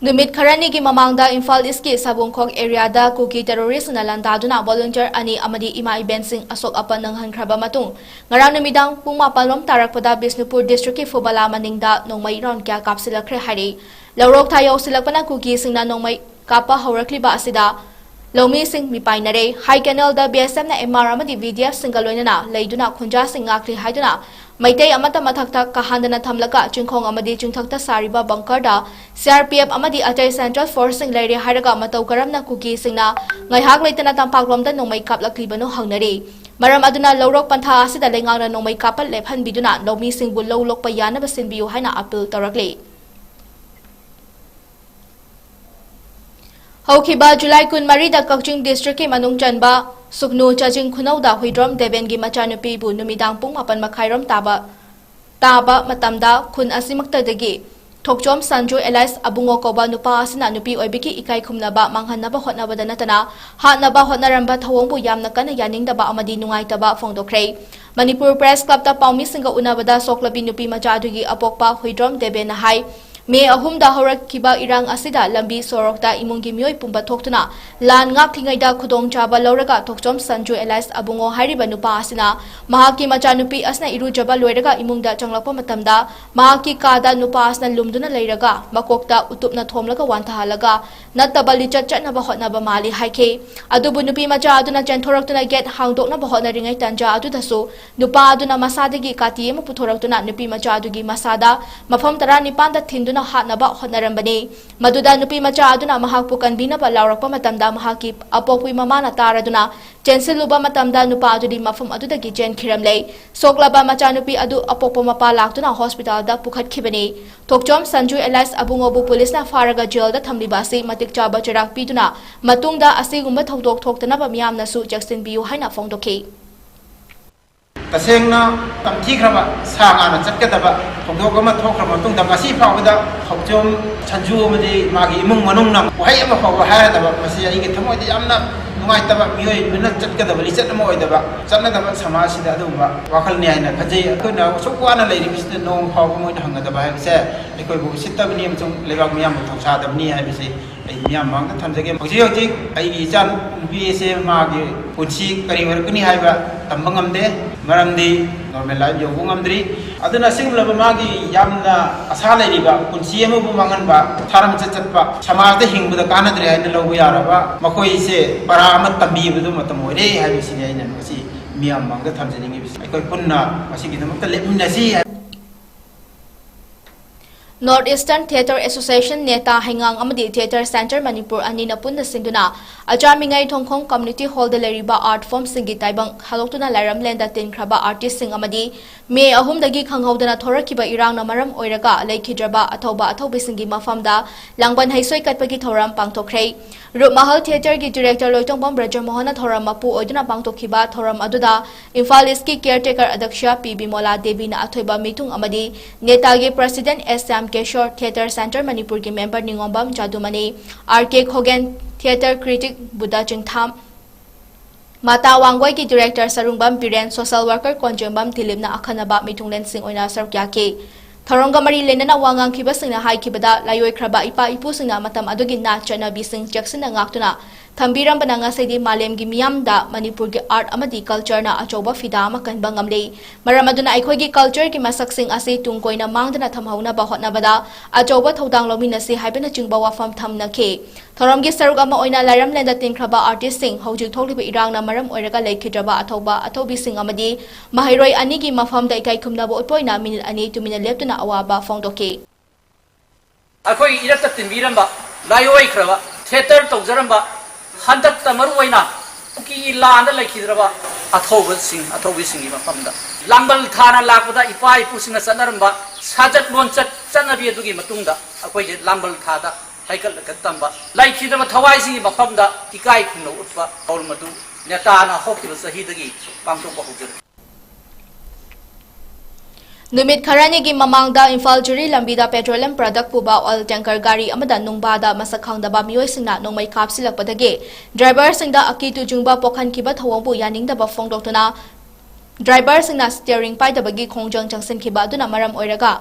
ꯅꯨꯃꯤꯠ ꯈꯔꯅꯤꯒꯤ ꯃꯃꯥꯡꯗ ꯏꯝꯐꯥꯜ ꯏꯁꯀꯤ ꯁꯕꯨꯡꯈꯣꯛ ꯑꯦꯔꯤꯌꯥꯗ ꯀꯨꯀꯤ ꯇꯦꯔꯣꯔꯤꯁꯅ ꯂꯥꯟꯗꯥꯗꯨꯅ ꯚꯣꯂꯨꯟꯇꯤꯌꯔ ꯑꯅꯤ ꯑꯃꯗꯤ ꯏꯃꯥ ꯏꯕꯦꯟꯁꯤꯡ ꯑꯁꯣꯛ ꯑꯄꯟ ꯅꯪꯍꯟꯈ꯭ꯔꯕ ꯃꯇꯨꯡ, ꯉꯔꯥꯡ ꯅꯨꯃꯤꯗꯥꯡ ꯄꯨꯡ ꯃꯥꯄꯜ ꯔꯣꯝ ꯇꯥꯔꯛꯄꯗ ꯕꯤꯁꯅꯨꯄꯨꯔ ꯗꯤꯁꯇ꯭ꯔꯤꯛꯀꯤ ꯐꯨꯕꯂꯥ ꯃꯅꯤꯡꯗ ꯅꯣꯡꯃꯩ ꯔꯥꯎꯟ ꯀꯌꯥ ꯀꯥꯞꯁꯤꯜꯂꯛꯈ꯭ꯔꯦ ꯍꯥꯏꯔꯤ꯫ ꯂꯧꯔꯣꯛ ꯊꯥ ꯌꯧꯁꯤꯜꯂꯛꯄꯅ ꯀꯨꯀꯤꯁꯤꯡꯅ ꯅꯣꯡꯃꯩ ꯀꯥꯞꯄ ꯍꯧꯔꯛꯂꯤꯕ ꯑꯁꯤꯗ ꯂꯧꯃꯤꯁꯤꯡ ꯃꯤꯄꯥꯏꯅꯔꯦ꯫ ꯍꯥꯏ ꯀꯦꯅꯦꯜꯗ B S Fꯅ M R ꯑꯃꯗꯤ V D Fꯁꯤꯡꯒ ꯂꯣꯏꯅꯅ ꯂꯩꯗꯨꯅ ꯈꯨꯟꯖꯥꯁꯤꯡ ꯉꯥꯛꯂꯤ ꯍꯥꯏꯗꯨꯅ ꯃꯩꯇꯩ ꯑꯃꯠꯇ ꯃꯊꯛꯇ ꯀꯥꯍꯟꯗꯅ ꯊꯝꯂꯒ ꯆꯤꯡꯈꯣꯡ ꯑꯃꯗꯤ ꯆꯤꯡꯊꯛꯇ ꯁꯥꯔꯤꯕ bunkerꯗ C R P F ꯑꯃꯗꯤ ꯑꯇꯩ central forceꯁꯤꯡ ꯂꯩꯔꯦ ꯍꯥꯏꯔꯒ ꯃꯇꯧ ꯀꯔꯝꯅ ꯀꯨꯀꯤꯁꯤꯡꯅ ꯉꯥꯏꯍꯥꯛ ꯂꯩꯇꯅ ꯇꯝꯄꯥꯛꯂꯣꯝꯗ ꯅꯣꯡꯃꯩ ꯀꯥꯞꯂꯛꯂꯤꯕꯅꯣ ꯍꯪꯅꯔꯤ꯫ ꯃꯔꯝ ꯑꯗꯨꯅ ꯂꯧꯔꯣꯛ ꯄꯟꯊꯥ ꯑꯁꯤꯗ ꯂꯩꯉꯥꯛꯅ ꯅꯣꯡꯃꯩ ꯀꯥꯞꯄ ꯂꯦꯞꯍꯟꯕꯤꯗꯨꯅ ꯂꯧꯃꯤꯁꯤꯡꯕꯨ ꯂꯧ ꯂꯣꯛꯄ ꯌꯥꯅꯕ ꯁꯤꯟꯕꯤꯌꯨ ꯍꯥꯏꯅ appeal ꯇꯧꯔꯛꯂꯤ꯫ ꯍꯧꯈꯤꯕ ꯖꯨꯂꯥꯏ ꯀꯨꯟꯃꯔꯤꯗ ꯀꯛꯆꯤꯡ ꯗꯤꯁꯇ꯭ꯔꯤꯛꯀꯤ ꯃꯅꯨꯡ ꯆꯟꯕ ꯁꯨꯛꯅꯨ ꯆꯥꯖꯤꯡ ꯈꯨꯅꯧꯗ ꯍꯨꯏꯗ꯭ꯔꯣꯝ ꯗꯦꯕꯦꯟꯒꯤ ꯃꯆꯥꯅꯨꯄꯤꯕꯨ ꯅꯨꯃꯤꯗꯥꯡ ꯄꯨꯡ ꯃꯥꯄꯟ ꯃꯈꯥꯏꯔꯣꯝ ꯇꯥꯕ, ꯇꯥꯕ ꯃꯇꯝꯗ ꯈꯨꯟ ꯑꯁꯤꯃꯛꯇꯗꯒꯤ ꯊꯣꯛꯆꯣꯝ ꯁꯟꯖꯨ alias ꯑꯕꯨꯡꯉꯣ ꯀꯧꯕ ꯅꯨꯄꯥ ꯑꯁꯤꯅ ꯅꯨꯄꯤ ꯑꯣꯏꯕꯒꯤ ꯏꯀꯥꯏ ꯈꯨꯝꯅꯕ ꯃꯥꯡꯍꯟꯅꯕ ꯍꯣꯠꯅꯕꯗ ꯅꯠꯇꯅ ꯍꯥꯠꯅꯕ ꯍꯣꯠꯅꯔꯝꯕ ꯊꯧꯑꯣꯡꯕꯨ ꯌꯥꯝꯅ ꯀꯟꯅ ꯌꯥꯅꯤꯡꯗꯕ ꯑꯃꯗꯤ ꯅꯨꯡꯉꯥꯏꯇꯕ ꯐꯣꯡꯗꯣꯛꯈ꯭ꯔꯦ꯫ ꯃꯅꯤꯄꯨꯔ Press Clubꯇ ꯄꯥꯎꯃꯤꯁꯤꯡꯒ ꯎꯅꯕꯗ ꯁꯣꯛꯂꯕꯤ ꯅꯨꯄꯤ ꯃꯆꯥ ꯑꯗꯨꯒꯤ ꯑꯄꯣꯛꯄ ꯍꯨꯏꯗ꯭ꯔꯣꯝ ꯗꯦꯕꯦꯟꯅ ꯍꯥꯏ, ꯃꯦ ꯑꯍꯨꯝꯗ ꯍꯧꯔꯛꯈꯤꯕ ꯏꯔꯥꯡ ꯑꯁꯤꯗ ꯂꯝꯕꯤ ꯁꯣꯔꯣꯛꯇ ꯏꯃꯨꯡꯒꯤ ꯃꯤꯑꯣꯏ ꯄꯨꯝꯕ ꯊꯣꯛꯇꯨꯅ ꯂꯥꯟ ꯉꯥꯛꯂꯤꯉꯩꯗ ꯈꯨꯗꯣꯡꯆꯥꯕ ꯂꯧꯔꯒ ꯊꯣꯛꯆꯣꯝ ꯁꯟꯖꯨ alias ꯑꯕꯨꯡꯉꯣ ꯍꯥꯏꯔꯤꯕ ꯅꯨꯄꯥ ꯑꯁꯤꯅ ꯃꯍꯥꯛꯀꯤ ꯃꯆꯥꯅꯨꯄꯤ ꯑꯁꯤꯅ ꯏꯔꯨꯖꯕ ꯂꯣꯏꯔꯒ ꯏꯃꯨꯡꯗ ꯆꯪꯂꯛꯄ ꯃꯇꯝꯗ ꯃꯍꯥꯛꯀꯤ ꯀꯥꯗ ꯅꯨꯄꯥ ꯑꯁꯤꯅ ꯂꯨꯝꯗꯨꯅ ꯂꯩꯔꯒ ꯃꯀꯣꯛꯇ ꯎꯇꯨꯞꯅ ꯊꯣꯝꯂꯒ ꯋꯥꯟꯊꯍꯜꯂꯒ ꯅꯠꯇꯕ ꯂꯤꯆꯠ ꯆꯠꯅꯕ ꯍꯣꯠꯅꯕ ꯃꯥꯜꯂꯤ ꯍꯥꯏꯈꯤ꯫ ꯑꯗꯨꯕꯨ ꯅꯨꯄꯤ ꯃꯆꯥ ꯑꯗꯨꯅ ꯆꯦꯟꯊꯣꯔꯛꯇꯨꯅ gate ꯍꯥꯡꯗꯣꯛꯅꯕ ꯍꯣꯠꯅꯔꯤꯉꯩ ꯇꯥꯟꯖꯥ ꯑꯗꯨꯗꯁꯨ ꯅꯨꯄꯥ ꯑꯗꯨꯅ ꯃꯁꯥꯗꯒꯤ ꯀꯥꯇꯤ ꯑꯃ ꯄꯨꯊꯣꯔꯛꯇꯨꯅ ꯅꯨꯄꯤ ꯃꯆꯥ ꯑꯗꯨꯒꯤ ꯃꯁꯥꯗ ꯃꯐꯝ ꯇꯔꯥꯅꯤꯄꯥꯟꯗ ꯊꯤꯟꯗꯨꯅ ꯍꯥꯠꯅꯕ ꯍꯣꯠꯅꯔꯝꯕꯅꯤ꯫ ꯃꯗꯨꯗ ꯅꯨꯄꯤ ꯃꯆꯥ ꯑꯗꯨꯅ ꯃꯍꯥꯛꯄꯨ ꯀꯟꯕꯤꯅꯕ ꯂꯥꯎꯔꯛꯄ ꯃꯇꯝꯗ ꯃꯍꯥꯛꯀꯤ ꯑꯄꯣꯛꯄꯤ ꯃꯃꯥꯅ ꯇꯥꯔꯗꯨꯅ ꯆꯦꯟꯁꯤꯜꯂꯨꯕ ꯃꯇꯝꯗ ꯅꯨꯄꯥ ꯑꯗꯨꯗꯤ ꯃꯐꯝ ꯑꯗꯨꯗꯒꯤ ꯆꯦꯟꯈꯤꯔꯝꯂꯦ꯫ ꯁꯣꯛꯂꯕ ꯃꯆꯥꯅꯨꯄꯤ ꯑꯗꯨ ꯑꯄꯣꯛꯄ ꯃꯄꯥ ꯂꯥꯛꯇꯨꯅ hospitalꯗ ꯄꯨꯈꯠꯈꯤꯕꯅꯤ꯫ ꯊꯣꯛꯆꯣꯝ ꯁꯟꯖꯨ alias ꯑꯕꯨꯡꯉꯣꯕꯨ ꯄꯨꯂꯤꯁꯅ ꯐꯥꯔꯒ jailꯗ ꯊꯝꯂꯤꯕ ꯑꯁꯤ ꯃꯇꯤꯛ ꯆꯥꯕ ꯆꯩꯔꯥꯛ ꯄꯤꯗꯨꯅ ꯃꯇꯨꯡꯗ ꯑꯁꯤꯒꯨꯝꯕ ꯊꯧꯗꯣꯛ ꯊꯣꯛꯇꯅꯕ ꯃꯤꯌꯥꯝꯅꯁꯨ ꯆꯦꯛꯁꯤꯟꯕꯤꯌꯨ ꯍꯥꯏꯅ ꯐꯣꯡꯗꯣꯛꯈꯤ꯫ ꯇꯁꯦꯡꯅ ꯇꯝꯊꯤꯈ꯭ꯔꯕ ꯁꯥ ꯉꯥꯅ ꯆꯠꯀꯗꯕ ꯊꯧꯗꯣꯛ ꯑꯃ ꯊꯣꯛꯈ꯭ꯔ ꯃꯇꯨꯡꯗ ꯉꯁꯤ ꯐꯥꯎꯕꯗ ꯊꯣꯛꯆꯣꯝ ꯁꯟꯖꯨ ꯑꯃꯗꯤ ꯃꯥꯒꯤ ꯏꯃꯨꯡ ꯃꯅꯨꯡꯅ ꯋꯥꯍꯩ ꯑꯃ ꯐꯥꯎꯕ ꯍꯥꯏꯔꯗꯕ, ꯃꯁꯤ ꯑꯩꯒꯤ ꯊꯃꯣꯏꯗ ꯌꯥꯝꯅ ꯅꯨꯡꯉꯥꯏꯇꯕ, ꯃꯤꯑꯣꯏꯕꯅ ꯆꯠꯀꯗꯕ ꯂꯤꯆꯠ ꯑꯃ ꯑꯣꯏꯗꯕ, ꯆꯠꯅꯗꯕ ꯁꯃꯥꯖꯁꯤꯗ ꯑꯗꯨꯒꯨꯝꯕ ꯋꯥꯈꯜꯅꯤ ꯍꯥꯏꯅ ꯈꯟꯖꯩ꯫ ꯑꯩꯈꯣꯏꯅ ꯑꯁꯨꯛ ꯋꯥꯅ ꯂꯩꯔꯤꯕꯁꯤꯗ ꯅꯣꯡ ꯐꯥꯎꯕ ꯃꯣꯏꯅ ꯍꯪꯒꯗꯕ ꯍꯥꯏꯕꯁꯦ ꯑꯩꯈꯣꯏꯕꯨ ꯎꯁꯤꯠꯇꯕꯅꯤ ꯑꯃꯁꯨꯡ ꯂꯩꯕꯥꯛ ꯃꯤꯌꯥꯝꯕꯨ ꯊꯧꯁꯥꯗꯕꯅꯤ ꯍꯥꯏꯕꯁꯤ ꯑꯩ ꯃꯤꯌꯥꯝ ꯃꯃꯥꯡꯗ ꯊꯝꯖꯒꯦ꯫ ꯍꯧꯖꯤꯛ ꯍꯧꯖꯤꯛ ꯑꯩꯒꯤ ꯏꯆꯥ ꯅꯨꯄꯤ ꯑꯁꯦ ꯃꯥꯒꯤ ꯄꯨꯟꯁꯤ ꯀꯔꯤ ꯑꯣꯏꯔꯛꯀꯅꯤ ꯍꯥꯏꯕ ꯇꯝꯕ ꯉꯝꯗꯦ, ꯃꯔꯝꯗꯤ normal life ꯌꯧꯕ ꯉꯝꯗ꯭ꯔꯤ꯫ ꯑꯗꯨꯅ ꯑꯁꯤꯒꯨꯝꯂꯕ ꯃꯥꯒꯤ ꯌꯥꯝꯅ ꯑꯁꯥ ꯂꯩꯔꯤꯕ ꯄꯨꯟꯁꯤ ꯑꯃꯕꯨ ꯃꯥꯡꯍꯟꯕ, ꯊꯥꯔꯝꯆꯠ ꯆꯠꯄ, ꯁꯃꯥꯖꯗ ꯍꯤꯡꯕꯗ ꯀꯥꯟꯅꯗ꯭ꯔꯦ ꯍꯥꯏꯅ ꯂꯧꯕ ꯌꯥꯔꯕ ꯃꯈꯣꯏꯁꯦ ꯄꯔꯥ ꯑꯃ ꯇꯝꯕꯤꯕꯗꯨ ꯃꯇꯝ ꯑꯣꯏꯔꯦ ꯍꯥꯏꯕꯁꯤꯅꯤ ꯑꯩꯅ ꯉꯁꯤ ꯃꯤꯌꯥꯝ ꯃꯃꯥꯡꯗ ꯊꯝꯖꯅꯤꯡꯉꯤꯕꯁꯤ꯫ ꯑꯩꯈꯣꯏ ꯄꯨꯟꯅ ꯃꯁꯤꯒꯤꯗꯃꯛꯇ ꯂꯦꯞꯃꯤꯟꯅꯁꯤ ꯍꯥꯏ꯫ North Eastern Theatre Association, ꯅꯦꯇꯥ ꯍꯩꯉꯥꯡ ꯑꯃꯗꯤ Theatre Centre ꯃꯅꯤꯄꯨꯔ ꯑꯅꯤꯅ ꯄꯨꯟꯅ ꯁꯤꯟꯗꯨꯅ ꯑꯆꯥꯃꯤꯉꯩ ꯊꯣꯡꯈꯣꯡ community hallꯗ ꯂꯩꯔꯤꯕ art formꯁꯤꯡꯒꯤ ꯇꯥꯏꯕꯪ ꯍꯜꯂꯣꯛꯇꯨꯅ ꯂꯥꯏꯔꯝꯂꯦꯟꯗ ꯇꯤꯟꯈ꯭ꯔꯕ artistꯁꯤꯡ ꯑꯃꯗꯤ ꯃꯦ ꯑꯍꯨꯝꯗꯒꯤ ꯈꯪꯍꯧꯗꯅ ꯊꯣꯔꯛꯈꯤꯕ ꯏꯔꯥꯡꯅ ꯃꯔꯝ ꯑꯣꯏꯔꯒ ꯂꯩꯈꯤꯗ꯭ꯔꯕ ꯑꯊꯧꯕ ꯑꯊꯧꯕꯤꯁꯤꯡꯒꯤ ꯃꯐꯝꯗ ꯂꯥꯡꯕꯟ ꯍꯩꯁꯣꯏ ꯀꯠꯄꯒꯤ ꯊꯧꯔꯝ ꯄꯥꯡꯊꯣꯛꯈ꯭ꯔꯦ꯫ ꯔꯨꯞꯃꯍꯜ Theatreꯒꯤ director ꯂꯣꯏꯇꯣꯡꯕꯝ ꯕ꯭ꯔꯖꯃꯣꯍꯟꯅ ꯊꯧꯔꯝ ꯃꯄꯨ ꯑꯣꯏꯗꯨꯅ ꯄꯥꯡꯊꯣꯛꯈꯤꯕ ꯊꯧꯔꯝ ꯑꯗꯨꯗ ꯏꯝꯐꯥꯜ Eastꯀꯤ caretaker ꯑꯗ꯭ꯌꯛꯁ ꯄꯤ ꯕꯤꯃꯣꯂꯥ ꯗꯦꯕꯤꯅ ꯑꯊꯣꯏꯕ ꯃꯤꯊꯨꯡ ꯑꯃꯗꯤ ꯅꯦꯇꯥꯒꯤ president S Shyam Kesor, Theatre Centre ꯃꯅꯤꯄꯨꯔꯒꯤ member ꯅꯤꯉꯣꯝꯕꯝ ꯖꯥꯗꯨꯃꯅꯤ, R K Khogen, theatre critic Budha Chingtham, ꯃꯥꯇꯥ ꯋꯥꯡꯒꯣꯏꯒꯤ director Sarungbam Biren, social worker Konjengbam ꯗꯤꯂꯤꯞꯅ ꯑꯈꯟꯅꯕ ꯃꯤꯊꯨꯡꯂꯦꯟꯁꯤꯡ ꯑꯣꯏꯅ ꯁꯔꯨꯛ ꯌꯥꯈꯤ꯫ ꯊꯧꯔꯝꯒ ꯃꯔꯤ ꯂꯩꯅꯅ ꯋꯥ ꯉꯥꯡꯈꯤꯕꯁꯤꯡꯅ ꯍꯥꯏꯈꯤꯕꯗ, ꯂꯥꯏꯑꯣꯏꯈ꯭ꯔꯕ ꯏꯄꯥ ꯏꯄꯨꯁꯤꯡꯅ ꯃꯇꯝ ꯑꯗꯨꯒꯤ ꯅꯥꯠ ꯆꯠꯅꯕꯤꯁꯤꯡ ꯆꯦꯛꯁꯤꯟꯅ ꯉꯥꯛꯇꯨꯅ ꯊꯝꯕꯤꯔꯝꯕꯅ ꯉꯁꯤꯗꯤ ꯃꯥꯂꯦꯝꯒꯤ ꯃꯤꯌꯥꯝꯗ ꯃꯅꯤꯄꯨꯔꯒꯤ art ꯑꯃꯗꯤ cultureꯅ ꯑꯆꯧꯕ ꯐꯤꯗꯥ ꯑꯃ ꯀꯟꯕ ꯉꯝꯂꯦ꯫ ꯃꯔꯝ ꯑꯗꯨꯅ ꯑꯩꯈꯣꯏꯒꯤ cultureꯒꯤ ꯃꯁꯛꯁꯤꯡ ꯑꯁꯤ ꯇꯨꯡ ꯀꯣꯏꯅ ꯃꯥꯡꯗꯅ ꯊꯝꯍꯧꯅꯕ ꯍꯣꯠꯅꯕꯗ ꯑꯆꯧꯕ ꯊꯧꯗꯥꯡ ꯂꯧꯃꯤꯟꯅꯁꯤ ꯍꯥꯏꯕꯅꯆꯤꯡꯕ ꯋꯥꯐꯝ ꯊꯝꯅꯈꯤ꯫ ꯊꯧꯔꯝꯒꯤ ꯁꯔꯨꯛ ꯑꯃ ꯑꯣꯏꯅ ꯂꯥꯏꯔꯝꯂꯦꯟꯗ ꯇꯤꯟꯈ꯭ꯔꯕ artistꯁꯤꯡ, ꯍꯧꯖꯤꯛ ꯊꯣꯛꯂꯤꯕ ꯏꯔꯥꯡꯅ ꯃꯔꯝ ꯑꯣꯏꯔꯒ ꯂꯩꯈꯤꯗ꯭ꯔꯕ ꯑꯊꯧꯕ ꯑꯊꯧꯕꯤꯁꯤꯡ ꯑꯃꯗꯤ ꯃꯍꯩꯔꯣꯏ ꯑꯅꯤꯒꯤ ꯃꯐꯝꯗ ꯏꯀꯥꯏ ꯈꯨꯝꯅꯕ ꯎꯠꯄ ꯑꯣꯏꯅ ꯃꯤꯅꯤꯠ ꯑꯅꯤ ꯇꯨꯃꯤꯟꯅ ꯂꯦꯞꯇꯨꯅ ꯑꯋꯥꯕ ꯐꯣꯡꯗꯣꯛꯈꯤ꯫ ꯑꯩꯈꯣꯏꯒꯤ ꯏꯔꯛꯇ ꯇꯤꯟꯕꯤꯔꯝꯕ, ꯂꯥꯏꯑꯣꯏꯈ꯭ꯔꯕ, theatre ꯇꯧꯖꯔꯝꯕ, ꯍꯟꯗꯛꯇ ꯃꯔꯨ ꯑꯣꯏꯅ ꯀꯨꯀꯤꯒꯤ ꯂꯥꯟꯗ ꯂꯩꯈꯤꯗ꯭ꯔꯕ ꯑꯊꯧꯕꯁꯤꯡ, ꯑꯊꯧꯕꯤꯁꯤꯡꯒꯤ ꯃꯐꯝꯗ ꯂꯥꯡꯕꯜ ꯊꯥꯅ ꯂꯥꯛꯄꯗ ꯏꯄꯥ ꯏꯄꯨꯁꯤꯡꯅ ꯆꯠꯅꯔꯝꯕ ꯁꯥꯖꯠ ꯂꯣꯟꯆꯠ ꯆꯠꯅꯕꯤ ꯑꯗꯨꯒꯤ ꯃꯇꯨꯡꯗ ꯑꯩꯈꯣꯏꯁꯦ ꯂꯥꯡꯕꯜ ꯊꯥꯗ ꯍꯩꯀꯠ ꯂꯩꯀꯠ ꯇꯝꯕ, ꯂꯩꯈꯤꯗ꯭ꯔꯕ ꯊꯋꯥꯏꯁꯤꯡꯒꯤ ꯃꯐꯝꯗ ꯏꯀꯥꯏ ꯈꯨꯝꯅꯕ ꯎꯠꯄ ꯊꯧꯔꯝ ꯑꯗꯨ ꯅꯦꯇꯥꯅ ꯍꯧꯈꯤꯕ ꯆꯍꯤꯗꯒꯤ ꯄꯥꯡꯊꯣꯛꯄ ꯍꯧꯖꯔꯛꯏ꯫ ꯅꯨꯃꯤꯠ ꯈꯔꯅꯤꯒꯤ ꯃꯃꯥꯡꯗ ꯏꯝꯐꯥꯜ ꯖꯤꯔꯤ ꯂꯝꯕꯤꯗ petroleum product ꯄꯨꯕ oil tanker ꯒꯥꯔꯤ ꯑꯃꯗ ꯅꯨꯡꯕꯥꯗ ꯃꯁꯛ ꯈꯪꯗꯕ ꯃꯤꯑꯣꯏꯁꯤꯡꯅ ꯅꯣꯡꯃꯩ ꯀꯥꯞꯁꯤꯜꯂꯛꯄꯗꯒꯤ driverꯁꯤꯡꯗ ꯑꯀꯤ ꯇꯨꯖꯨꯡꯕ ꯄꯣꯛꯍꯟꯈꯤꯕ ꯊꯧꯑꯣꯡꯕꯨ ꯌꯥꯅꯤꯡꯗꯕ ꯐꯣꯡꯗꯣꯛꯇꯨꯅ driverꯁꯤꯡꯅ steering ꯄꯥꯏꯗꯕꯒꯤ ꯈꯣꯡꯖꯪ ꯆꯪꯁꯤꯟꯈꯤꯕ ꯑꯗꯨꯅ ꯃꯔꯝ ꯑꯣꯏꯔꯒ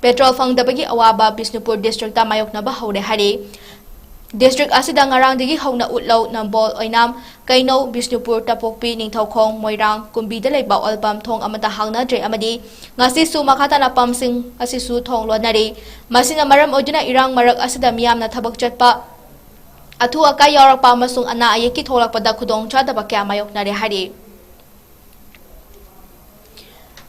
petrol ꯐꯪꯗꯕꯒꯤ ꯑꯋꯥꯕ ꯕꯤꯁꯅꯨꯄꯨꯔ districtꯇ ꯃꯥꯌꯣꯛꯅꯕ ꯍꯧꯔꯦ ꯍꯥꯏꯔꯤ꯫ District ꯑꯁꯤꯗ ꯉꯔꯥꯡꯗꯒꯤ ꯍꯧꯅ ꯎꯠꯂꯧ, ꯅꯝꯕꯣꯜ, ꯑꯣꯏꯅꯥꯝ, ꯀꯩꯅꯧ, ꯕꯤꯁꯅꯨꯄꯨꯔ, ꯇꯄꯣꯛꯄꯤ, ꯅꯤꯡꯊꯧꯈꯣꯡ, ꯃꯣꯏꯔꯥꯡ, ꯀꯨꯝꯕꯤꯗ ꯂꯩꯕ oil pump ꯊꯣꯡ ꯑꯃꯠꯇ ꯍꯥꯡꯅꯗ꯭ꯔꯦ ꯑꯃꯗꯤ ꯉꯁꯤꯁꯨ ꯃꯈꯥ ꯇꯥꯅ pumpꯁꯤꯡ ꯑꯁꯤꯁꯨ ꯊꯣꯡ ꯂꯣꯟꯅꯔꯤ꯫ ꯃꯁꯤꯅ ꯃꯔꯝ ꯑꯣꯏꯗꯨꯅ ꯏꯔꯥꯡ ꯃꯔꯛ ꯑꯁꯤꯗ ꯃꯤꯌꯥꯝꯅ ꯊꯕꯛ ꯆꯠꯄ, ꯑꯊꯨ ꯑꯀꯥꯏ ꯌꯥꯎꯔꯛꯄ ꯑꯃꯁꯨꯡ ꯑꯅꯥ ꯑꯌꯦꯛꯀꯤ ꯊꯣꯛꯂꯛꯄꯗ ꯈꯨꯗꯣꯡꯆꯥꯗꯕ ꯀꯌꯥ ꯃꯥꯌꯣꯛꯅꯔꯦ ꯍꯥꯏꯔꯤ꯫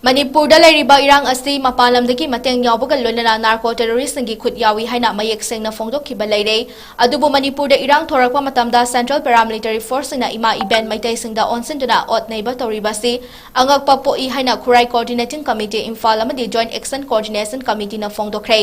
ꯃꯅꯤꯄꯨꯔꯗ ꯂꯩꯔꯤꯕ ꯏꯔꯥꯡ ꯑꯁꯤ ꯃꯄꯥꯟ ꯂꯝꯗꯒꯤ ꯃꯇꯦꯡ ꯌꯥꯎꯕꯒ ꯂꯣꯏꯅꯅ narco terroristꯁꯤꯡꯒꯤ ꯈꯨꯠ ꯌꯥꯎꯏ ꯍꯥꯏꯅ ꯃꯌꯦꯛ ꯁꯦꯡꯅ ꯐꯣꯡꯗꯣꯛꯈꯤꯕ ꯂꯩꯔꯦ꯫ ꯑꯗꯨꯕꯨ ꯃꯅꯤꯄꯨꯔꯗ ꯏꯔꯥꯡ ꯊꯣꯔꯛꯄ ꯃꯇꯝꯗ central paramilitary forceꯁꯤꯡꯅ ꯏꯃꯥ ꯏꯕꯦꯟ ꯃꯩꯇꯩꯁꯤꯡꯗ ꯑꯣꯟꯁꯤꯟꯗꯨꯅ ꯑꯣꯠ ꯅꯩꯕ ꯇꯧꯔꯤꯕꯁꯤ ꯑꯉꯛꯄ ꯄꯣꯛꯏ ꯍꯥꯏꯅ ꯈꯨꯔꯥꯏ Coordinating Committee ꯏꯝꯐꯥꯜ ꯑꯃꯗꯤ Joint Action Coordination Committeeꯅ ꯐꯣꯡꯗꯣꯛꯈ꯭ꯔꯦ꯫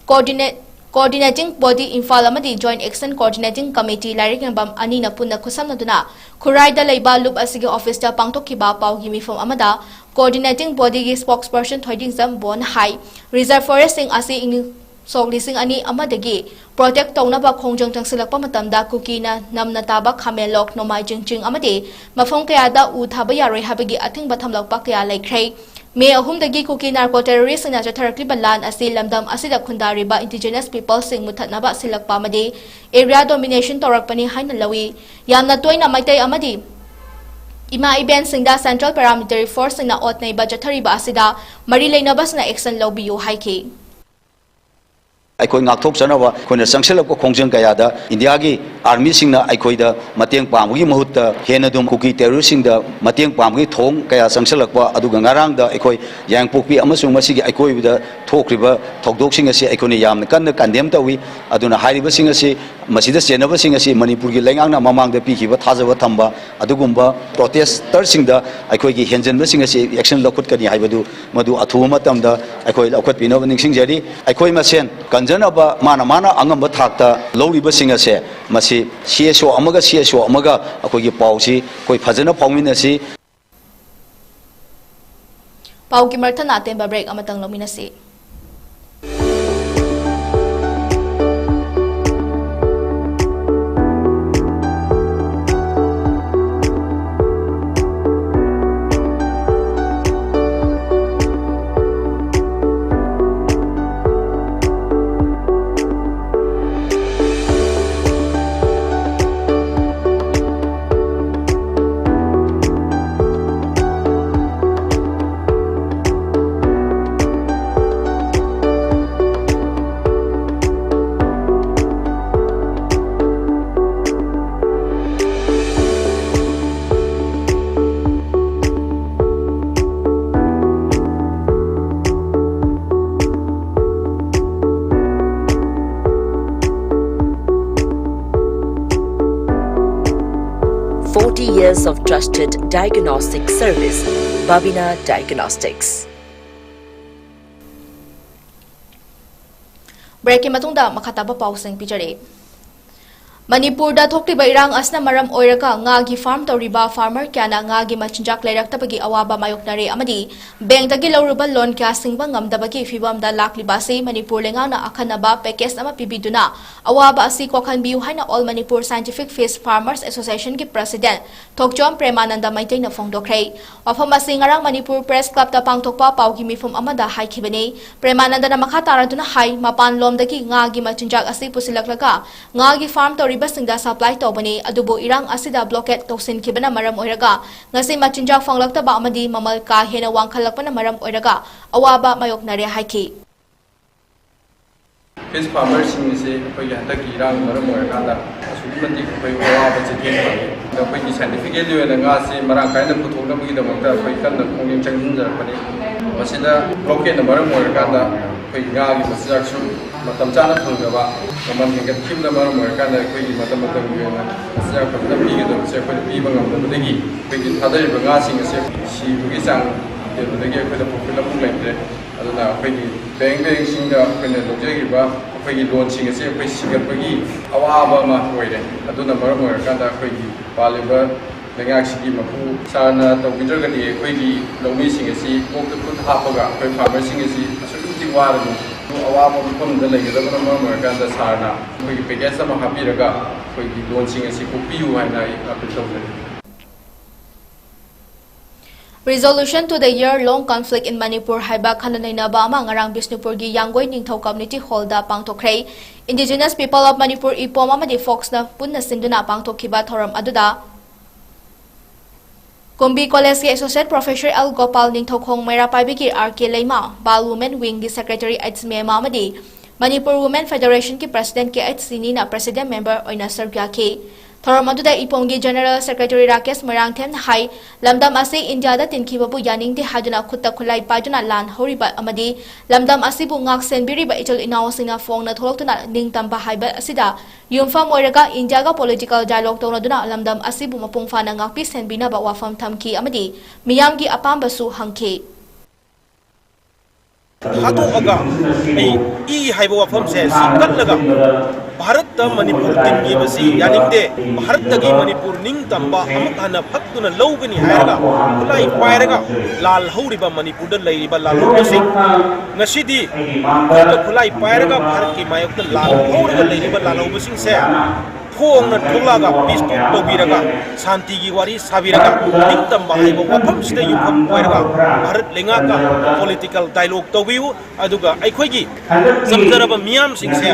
Coordinate Coordinating Body Imphal ꯑꯃꯗꯤ Joint Action Coordinating Committee ꯂꯥꯏꯔꯤꯛ ꯌꯦꯡꯐꯝ ꯑꯅꯤꯅ ꯄꯨꯟꯅ ꯈꯨꯠꯁꯝꯅꯗꯨꯅ ꯈꯨꯔꯥꯏꯗ ꯂꯩꯕ ꯂꯨꯞ ꯑꯁꯤꯒꯤ officeꯇ ꯄꯥꯡꯊꯣꯛꯈꯤꯕ ꯄꯥꯎꯒꯤ ꯃꯤꯐꯝ ꯑꯃꯗ Coordinating Bodyꯒꯤ spokesperson ꯊꯣꯏꯗꯤꯡꯖꯝ ꯕꯣꯟ ꯍꯥꯏ, reserve forestꯁꯤꯡ ꯑꯁꯤ ꯏꯪ ꯁꯣꯛ ꯂꯤꯁꯤꯡ ꯑꯅꯤ ꯑꯃꯗꯒꯤ protect ꯇꯧꯅꯕ ꯈꯣꯡꯖꯪ ꯆꯪꯁꯤꯜꯂꯛꯄ ꯃꯇꯝꯗ ꯀꯨꯀꯤꯅ ꯅꯝꯅ ꯇꯥꯕ ꯈꯥꯃꯦꯟꯂꯣꯛ, ꯅꯣꯡꯃꯥꯏꯖꯤꯡ ꯆꯤꯡ ꯑꯃꯗꯤ ꯃꯐꯝ ꯀꯌꯥꯗ ꯎ ꯊꯥꯕ ꯌꯥꯔꯣꯏ ꯍꯥꯏꯕꯒꯤ ꯑꯊꯤꯡꯕ ꯊꯝꯂꯛꯄ ꯀꯌꯥ ꯂꯩꯈ꯭ꯔꯦ꯫ ꯃꯦ ꯑꯍꯨꯝꯗꯒꯤ ꯀꯨꯀꯤ ꯅꯥꯔꯀꯣ ꯇꯦꯔꯣꯔꯤꯁꯁꯤꯡꯅ ꯆꯠꯊꯔꯛꯂꯤꯕ ꯂꯥꯟ ꯑꯁꯤ ꯂꯝꯗꯝ ꯑꯁꯤꯗ ꯈꯨꯟꯗꯥꯔꯤꯕ ꯏꯟꯗꯤꯖꯤꯅꯁ ꯄꯤꯄꯜꯁꯤꯡ ꯃꯨꯠꯊꯠꯅꯕ ꯁꯤꯜꯂꯛꯄ ꯑꯃꯗꯤ ꯑꯦꯔꯤꯌꯥ ꯗꯣꯃꯤꯅꯦꯁꯟ ꯇꯧꯔꯛꯄꯅꯤ ꯍꯥꯏꯅ ꯂꯧꯏ꯫ ꯌꯥꯝꯅ ꯇꯣꯏꯅ ꯃꯩꯇꯩ ꯑꯃꯗꯤ ꯏꯃꯥ ꯏꯕꯦꯟꯁꯤꯡꯗ ꯁꯦꯟꯇ꯭ꯔꯦꯜ ꯄꯦꯔꯥꯃꯤꯂꯤꯇꯔꯤ ꯐꯣꯔꯁꯁꯤꯡꯅ ꯑꯣꯠ ꯅꯩꯕ ꯆꯠꯊꯔꯤꯕ ꯑꯁꯤꯗ ꯃꯔꯤ ꯂꯩꯅꯕꯁꯤꯡꯅ ꯑꯦꯛꯁꯟ ꯂꯧꯕꯤꯌꯨ ꯍꯥꯏꯈꯤ꯫ ꯑꯩꯈꯣꯏ ꯉꯥꯛꯊꯣꯛꯆꯅꯕ ꯑꯩꯈꯣꯏꯅ ꯆꯪꯁꯤꯜꯂꯛꯄ ꯈꯣꯡꯖꯪ ꯀꯌꯥꯗ ꯏꯟꯗꯤꯌꯥꯒꯤ ꯑꯥꯔꯃꯤꯁꯤꯡꯅ ꯑꯩꯈꯣꯏꯗ ꯃꯇꯦꯡ ꯄꯥꯡꯕꯒꯤ ꯃꯍꯨꯠꯇ ꯍꯦꯟꯅ ꯑꯗꯨꯝ ꯀꯨꯀꯤ ꯇꯦꯔꯣꯔꯤꯁꯁꯤꯡꯗ ꯃꯇꯦꯡ ꯄꯥꯡꯕꯒꯤ ꯊꯧꯑꯣꯡ ꯀꯌꯥ ꯆꯪꯁꯤꯜꯂꯛꯄ, ꯑꯗꯨꯒ ꯉꯔꯥꯡꯗ ꯑꯩꯈꯣꯏ ꯌꯥꯏꯉꯪꯄꯣꯛꯄꯤ ꯑꯃꯁꯨꯡ ꯃꯁꯤꯒꯤ ꯑꯀꯣꯏꯕꯗ ꯊꯣꯛꯈ꯭ꯔꯤꯕ ꯊꯧꯗꯣꯛꯁꯤꯡ ꯑꯁꯤ ꯑꯩꯈꯣꯏꯅ ꯌꯥꯝꯅ ꯀꯟꯅ ꯀꯟꯗꯦꯝ ꯇꯧꯏ꯫ ꯑꯗꯨꯅ ꯍꯥꯏꯔꯤꯕꯁꯤꯡ ꯑꯁꯤ, ꯃꯁꯤꯗ ꯆꯦꯟꯅꯕꯁꯤꯡ ꯑꯁꯤ ꯃꯅꯤꯄꯨꯔꯒꯤ ꯂꯩꯉꯥꯛꯅ ꯃꯃꯥꯡꯗ ꯄꯤꯈꯤꯕ ꯊꯥꯖꯕ ꯊꯝꯕ ꯑꯗꯨꯒꯨꯝꯕ ꯄ꯭ꯔꯣꯇꯦꯁꯇꯔꯁꯤꯡꯗ ꯑꯩꯈꯣꯏꯒꯤ ꯍꯦꯟꯖꯟꯕꯁꯤꯡ ꯑꯁꯤ ꯑꯦꯛꯁꯟ ꯂꯧꯈꯠꯀꯅꯤ ꯍꯥꯏꯕꯗꯨ ꯃꯗꯨ ꯑꯊꯨꯕ ꯃꯇꯝꯗ ꯑꯩꯈꯣꯏ ꯂꯧꯈꯠꯄꯤꯅꯕ ꯅꯤꯡꯁꯤꯡꯖꯔꯤ꯫ ꯑꯩꯈꯣꯏ ꯃꯁꯦꯟ ꯀꯟꯖꯅꯕ, ꯃꯥꯅ ꯃꯥꯅ ꯑꯉꯝꯕ ꯊꯥꯛꯇ ꯂꯧꯔꯤꯕꯁꯤꯡ ꯑꯁꯦ, ꯃꯁꯤ ꯁꯤ ꯑꯦꯁ ꯑꯣ ꯑꯃꯒ ꯁꯤ ꯑꯦꯁ ꯑꯣ ꯑꯃꯒ ꯑꯩꯈꯣꯏꯒꯤ ꯄꯥꯎꯁꯤ ꯑꯩꯈꯣꯏ ꯐꯖꯅ ꯐꯥꯎꯃꯤꯟꯅꯁꯤ꯫ ꯄꯥꯎꯒꯤ ꯃꯔꯛꯊꯠꯅ ꯑꯇꯦꯟꯕ ꯕ꯭ꯔꯦꯛ ꯑꯃꯇꯪ ꯂꯧꯃꯤꯟꯅꯁꯤ꯫ Forty years of trusted diagnostic service, Babina Diagnostics. ꯕ꯭ꯔꯦꯛꯀꯤ ꯃꯇꯨꯡꯗ ꯃꯈꯥ ꯇꯥꯕ ꯄꯥꯎꯁꯤꯡ ꯄꯤꯖꯔꯤ꯫ ꯃꯅꯤꯄꯨꯔꯗ ꯊꯣꯛꯂꯤꯕ ꯏꯔꯥꯡ ꯑꯁꯤꯅ ꯃꯔꯝ ꯑꯣꯏꯔꯒ ꯉꯥꯒꯤ ꯐꯥꯔꯝ ꯇꯧꯔꯤꯕ ꯐꯥꯔꯃꯔ ꯀꯌꯥꯅ ꯉꯥꯒꯤ ꯃꯆꯤꯟꯖꯥꯛ ꯂꯩꯔꯛꯇꯕꯒꯤ ꯑꯋꯥꯕ ꯃꯥꯌꯣꯛꯅꯔꯦ ꯑꯃꯗꯤ ꯕꯦꯡꯛꯇꯒꯤ ꯂꯧꯔꯨꯕ ꯂꯣꯟ ꯀꯌꯥ ꯁꯤꯡꯕ ꯉꯝꯗꯕꯒꯤ ꯐꯤꯚꯝꯗ ꯂꯥꯛꯂꯤꯕ ꯑꯁꯤ ꯃꯅꯤꯄꯨꯔ ꯂꯩꯉꯥꯛꯅ ꯑꯈꯟꯅꯕ ꯄꯦꯀꯦꯖ ꯑꯃ ꯄꯤꯕꯤꯗꯨꯅ ꯑꯋꯥꯕ ꯑꯁꯤ ꯀꯣꯛꯍꯟꯕꯤꯌꯨ ꯍꯥꯏꯅ All Manipur Scientific Fish Farmers Association ꯒꯤ ꯄ꯭ꯔꯁꯤꯗꯦꯟꯠ ꯊꯣꯛꯆꯣꯝ ꯄ꯭ꯔꯦꯃꯥꯅꯟꯗ ꯃꯩꯇꯩꯅ ꯐꯣꯡꯗꯣꯛꯈ꯭ꯔꯦ꯫ ꯋꯥꯐꯝ ꯑꯁꯤ ꯉꯔꯥꯡ ꯃꯅꯤꯄꯨꯔ ꯄ꯭ꯔꯦꯁ ꯀ꯭ꯂꯕꯇ ꯄꯥꯡꯊꯣꯛꯄ ꯄꯥꯎꯒꯤ ꯃꯤꯐꯝ ꯑꯃꯗ ꯍꯥꯏꯈꯤꯕꯅꯤ꯫ ꯄ꯭ꯔꯦꯃꯥꯅꯟꯗꯅ ꯃꯈꯥ ꯇꯥꯔꯗꯨꯅ ꯍꯥꯏ, ꯃꯄꯥꯟꯂꯣꯝꯗꯒꯤ ꯉꯥꯒꯤ ꯃꯆꯤꯟꯖꯥꯛ ꯑꯁꯤ ꯄꯨꯁꯤꯜꯂꯛꯂꯒ ꯉꯥꯒꯤ ꯐꯥꯔꯝ ꯇꯧꯔꯤꯕꯁꯤꯡꯗ ꯁꯄ꯭ꯂꯥꯏ ꯇꯧꯕꯅꯤ, ꯑꯗꯨꯕꯨ ꯏꯔꯥꯡ ꯑꯁꯤꯗ ꯕ꯭ꯂꯣꯀꯦꯗ ꯇꯧꯁꯤꯟꯈꯤꯕꯅ ꯃꯔꯝ ꯑꯣꯏꯔꯒ ꯉꯁꯤ ꯃꯆꯤꯟꯖꯥꯛ ꯐꯪꯂꯛꯇꯕ ꯑꯃꯗꯤ ꯃꯃꯜ ꯀꯥ ꯍꯦꯟꯅ ꯋꯥꯡꯈꯠꯂꯛꯄꯅ ꯃꯔꯝ ꯑꯣꯏꯔꯒ ꯑꯋꯥꯕ ꯃꯥꯌꯣꯛꯅꯔꯦ ꯍꯥꯏꯈꯤ꯫ ꯐꯤꯁ ꯐꯥꯔꯃꯔꯁꯤꯡ ꯑꯁꯤ ꯑꯩꯈꯣꯏꯒꯤ ꯍꯟꯗꯛꯀꯤ ꯏꯔꯥꯡꯅ ꯃꯔꯝ ꯑꯣꯏꯔꯀꯥꯟꯗ ꯑꯁꯨꯛꯀꯤ ꯃꯇꯤꯛ ꯑꯩꯈꯣꯏ ꯑꯋꯥꯕ ꯆꯩꯊꯦꯡ ꯐꯪꯉꯤ꯫ ꯑꯗꯣ ꯑꯩꯈꯣꯏꯒꯤ ꯁꯥꯏꯟꯇꯤꯐꯤꯀꯦꯜꯂꯤ ꯑꯣꯏꯅ ꯉꯥꯁꯤ ꯃꯔꯥꯡ ꯀꯥꯏꯅ ꯄꯨꯊꯣꯛꯅꯕꯒꯤꯗꯃꯛꯇ ꯑꯩꯈꯣꯏ ꯀꯟꯅ ꯄꯨꯛꯅꯤꯡ ꯆꯪꯁꯤꯟꯖꯔꯛꯄꯅꯤ꯫ ꯃꯁꯤꯗ ꯕ꯭ꯂꯣꯀꯦꯠꯅ ꯃꯔꯝ ꯑꯣꯏꯔꯀꯥꯟꯗ ꯑꯩꯈꯣꯏꯒꯤ ꯉꯥꯒꯤ ꯃꯆꯤꯟꯖꯥꯛꯁꯨ ꯃꯇꯝ ꯆꯥꯅ ꯐꯪꯗꯕ, ꯃꯃꯜ ꯍꯦꯟꯒꯠꯈꯤꯕꯅ ꯃꯔꯝ ꯑꯣꯏꯔꯀꯥꯟꯗ ꯑꯩꯈꯣꯏꯒꯤ ꯃꯇꯝ ꯃꯇꯝꯒꯤ ꯑꯣꯏꯅ ꯃꯆꯤꯟꯖꯥꯛ ꯐꯖꯅ ꯄꯤꯒꯗꯕꯁꯦ ꯑꯩꯈꯣꯏꯅ ꯄꯤꯕ ꯉꯝꯗꯕꯗꯒꯤ ꯑꯩꯈꯣꯏꯒꯤ ꯊꯥꯗꯔꯤꯕ ꯉꯥꯁꯤꯡ ꯑꯁꯦ ꯁꯤꯕꯒꯤ ꯆꯥꯡ ꯍꯦꯟꯕꯗꯒꯤ ꯑꯩꯈꯣꯏꯗ ꯄ꯭ꯔꯣꯐꯤꯠ ꯑꯃꯐꯥꯎ ꯂꯩꯇ꯭ꯔꯦ꯫ ꯑꯗꯨꯅ ꯑꯩꯈꯣꯏꯒꯤ ꯕꯦꯡꯛ, ꯕꯦꯡꯛꯁꯤꯡꯗ ꯑꯩꯈꯣꯏꯅ ꯂꯧꯖꯈꯤꯕ ꯑꯩꯈꯣꯏꯒꯤ ꯂꯣꯟꯁꯤꯡ ꯑꯁꯤ ꯑꯩꯈꯣꯏ ꯁꯤꯡꯒꯠꯄꯒꯤ ꯑꯋꯥꯕ ꯑꯃ ꯑꯣꯏꯔꯦ꯫ ꯑꯗꯨꯅ ꯃꯔꯝ ꯑꯣꯏꯔꯀꯥꯟꯗ ꯑꯩꯈꯣꯏꯒꯤ ꯄꯥꯜꯂꯤꯕ ꯂꯩꯉꯥꯛꯁꯤꯒꯤ ꯃꯄꯨ ꯁꯥꯔꯅ ꯇꯧꯕꯤꯗ꯭ꯔꯒꯗꯤ ꯑꯩꯈꯣꯏꯒꯤ ꯂꯧꯃꯤꯁꯤꯡ ꯑꯁꯤ ꯀꯣꯛꯇ ꯈꯨꯠ ꯍꯥꯞꯄꯒ ꯑꯩꯈꯣꯏ ꯐꯥꯔꯃꯔꯁꯤꯡ ꯑꯁꯤ ꯑꯁꯨꯛꯀꯤ ꯃꯇꯤꯛ ꯋꯥꯔꯅꯤ꯫ ꯑꯗꯨ ꯑꯋꯥꯕ ꯃꯐꯝꯗ ꯂꯩꯒꯗꯕꯅ ꯃꯔꯝ ꯑꯣꯏꯔꯀꯥꯟꯗ ꯁꯥꯔꯅ ꯑꯩꯈꯣꯏꯒꯤ ꯄꯦꯀꯦꯖ ꯑꯃ ꯍꯥꯞꯄꯤꯔꯒ ꯑꯩꯈꯣꯏꯒꯤ ꯂꯣꯟꯁꯤꯡ ꯑꯁꯤ ꯀꯣꯛꯄꯤꯌꯨ ꯍꯥꯏꯅ ꯑꯩ ꯑꯥꯄꯤꯜ ꯇꯧꯖꯔꯤ꯫ Resolution to the Year Long Conflict in Manipur ꯍꯥꯏꯕ ꯈꯟꯅ ꯅꯩꯅꯕ ꯑꯃ ꯉꯔꯥꯡ ꯕꯤꯁꯅꯨꯄꯨꯔꯒꯤ ꯌꯥꯡꯒꯣꯏ ꯅꯤꯡꯊꯧ ꯀꯝꯃ꯭ꯌꯨꯅꯤꯇꯤ ꯍꯣꯜꯗ ꯄꯥꯡꯊꯣꯛꯈ꯭ꯔꯦ꯫ Indigenous People of Manipur, ꯏꯄꯣꯝ ꯑꯃꯗꯤ ꯐꯣꯛꯁꯅ ꯄꯨꯟꯅ ꯁꯤꯟꯗꯨꯅ ꯄꯥꯡꯊꯣꯛꯈꯤꯕ ꯊꯧꯔꯝ ꯑꯗꯨꯗ ꯀꯨꯝꯕꯤ ꯀꯣꯂꯦꯖꯀꯤ associate professor L Gopal, Ningthoukhong ꯃꯩꯔꯥ ꯄꯥꯏꯕꯤꯒꯤ ꯑꯥꯔ ꯀꯦ ꯂꯩꯃ, ꯕꯥꯜ ꯋꯨꯃꯦꯟ ꯋꯤꯡꯒꯤ ꯁꯦꯀ꯭ꯔꯦꯇꯔꯤ ꯑꯩꯆ ꯃꯦꯃꯥ ꯑꯃꯗꯤ ꯃꯅꯤꯄꯨꯔ ꯋꯨꯃꯦꯟ ꯐꯦꯗꯔꯦꯁꯟꯒꯤ ꯄ꯭ꯔꯁꯤꯗꯦꯟꯠ ꯀꯦ ꯑꯩꯆ ꯁꯤꯅꯤꯅ ꯄ꯭ꯔꯁꯤꯗꯦꯟꯠ ꯃꯦꯝꯕꯔ ꯑꯣꯏꯅ ꯁꯔꯨꯛ ꯌꯥꯈꯤ꯫ ꯊꯧꯔꯝ ꯑꯗꯨꯗ ꯏꯄꯣꯝꯒꯤ ꯖꯦꯅꯔꯦꯜ ꯁꯦꯀ꯭ꯔꯦꯇꯔꯤ ꯔꯥꯀꯦꯁ ꯃꯣꯏꯔꯥꯡꯊꯦꯝꯅ ꯍꯥꯏ, ꯂꯝꯗꯝ ꯑꯁꯤ ꯏꯟꯗꯤꯌꯥꯗ ꯇꯤꯟꯈꯤꯕꯕꯨ ꯌꯥꯅꯤꯡꯗꯦ ꯍꯥꯏꯗꯨꯅ ꯈꯨꯠꯇ ꯈꯨꯠꯂꯥꯏ ꯄꯥꯏꯗꯨꯅ ꯂꯥꯟ ꯍꯧꯔꯤꯕ ꯑꯃꯗꯤ ꯂꯝꯗꯝ ꯑꯁꯤꯕꯨ ꯉꯥꯛ ꯁꯦꯟꯕꯤꯔꯤꯕ ꯏꯆꯤꯜ ꯏꯅꯥꯎꯁꯤꯡꯅ ꯐꯣꯡꯅ ꯊꯣꯛꯂꯛꯇꯨꯅ ꯅꯤꯡꯇꯝꯕ ꯍꯥꯏꯕ ꯑꯁꯤꯗ ꯌꯨꯝꯐꯝ ꯑꯣꯏꯔꯒ ꯏꯟꯗꯤꯌꯥꯒ ꯄꯣꯂꯤꯇꯤꯀꯦꯜ ꯗꯥꯏꯂꯣꯒ ꯇꯧꯅꯗꯨꯅ ꯂꯝꯗꯝ ꯑꯁꯤꯕꯨ ꯃꯄꯨꯡ ꯐꯥꯅ ꯉꯥꯛꯄꯤ ꯁꯦꯟꯕꯤꯅꯕ ꯋꯥꯐꯝ ꯊꯝꯈꯤ ꯑꯃꯗꯤ ꯃꯤꯌꯥꯝꯒꯤ ꯑꯄꯥꯝꯕꯁꯨ ꯍꯪꯈꯤ꯫ ꯊꯥꯗꯣꯛꯑꯒ ꯑꯩ ꯏ ꯍꯥꯏꯕ ꯋꯥꯐꯝꯁꯦ ꯁꯤ ꯀꯠꯂꯒ ꯚꯥꯔꯠꯇ ꯃꯅꯤꯄꯨꯔ ꯇꯤꯟꯈꯤꯕꯁꯤ ꯌꯥꯅꯤꯡꯗꯦ꯫ ꯚꯥꯔꯠꯇꯒꯤ ꯃꯅꯤꯄꯨꯔ ꯅꯤꯡꯇꯝꯕ ꯑꯃꯨꯛ ꯍꯟꯅ ꯐꯛꯇꯨꯅ ꯂꯧꯒꯅꯤ ꯍꯥꯏꯔꯒ ꯈꯨꯠꯂꯥꯏ ꯄꯥꯏꯔꯒ ꯂꯥꯜ ꯍꯧꯔꯤꯕ ꯃꯅꯤꯄꯨꯔꯗ ꯂꯩꯔꯤꯕ ꯂꯥꯜꯍꯧꯕꯁꯤꯡ, ꯉꯁꯤꯗꯤ ꯈꯨꯠꯇ ꯈꯨꯠꯂꯥꯏ ꯄꯥꯏꯔꯒ ꯚꯥꯔꯠꯀꯤ ꯃꯥꯌꯣꯛꯇ ꯂꯥꯜ ꯍꯧꯔꯒ ꯂꯩꯔꯤꯕ ꯂꯥꯜꯍꯧꯕꯁꯤꯡꯁꯦ ꯐꯣꯡꯅ ꯊꯣꯛꯂꯛꯑꯒ peace talk ꯇꯧꯕꯤꯔꯒ ꯁꯥꯟꯇꯤꯒꯤ ꯋꯥꯔꯤ ꯁꯥꯕꯤꯔꯒ ꯅꯤꯡꯇꯝꯕ ꯍꯥꯏꯕ ꯋꯥꯐꯝꯁꯤꯗ ꯌꯨꯝꯐꯝ ꯑꯣꯏꯔꯒ ꯚꯥꯔꯠ ꯂꯩꯉꯥꯛꯀ political dialogue ꯇꯧꯕꯤꯌꯨ꯫ ꯑꯗꯨꯒ ꯑꯩꯈꯣꯏꯒꯤ ꯆꯝꯖꯔꯕ ꯃꯤꯌꯥꯝꯁꯤꯡꯁꯦ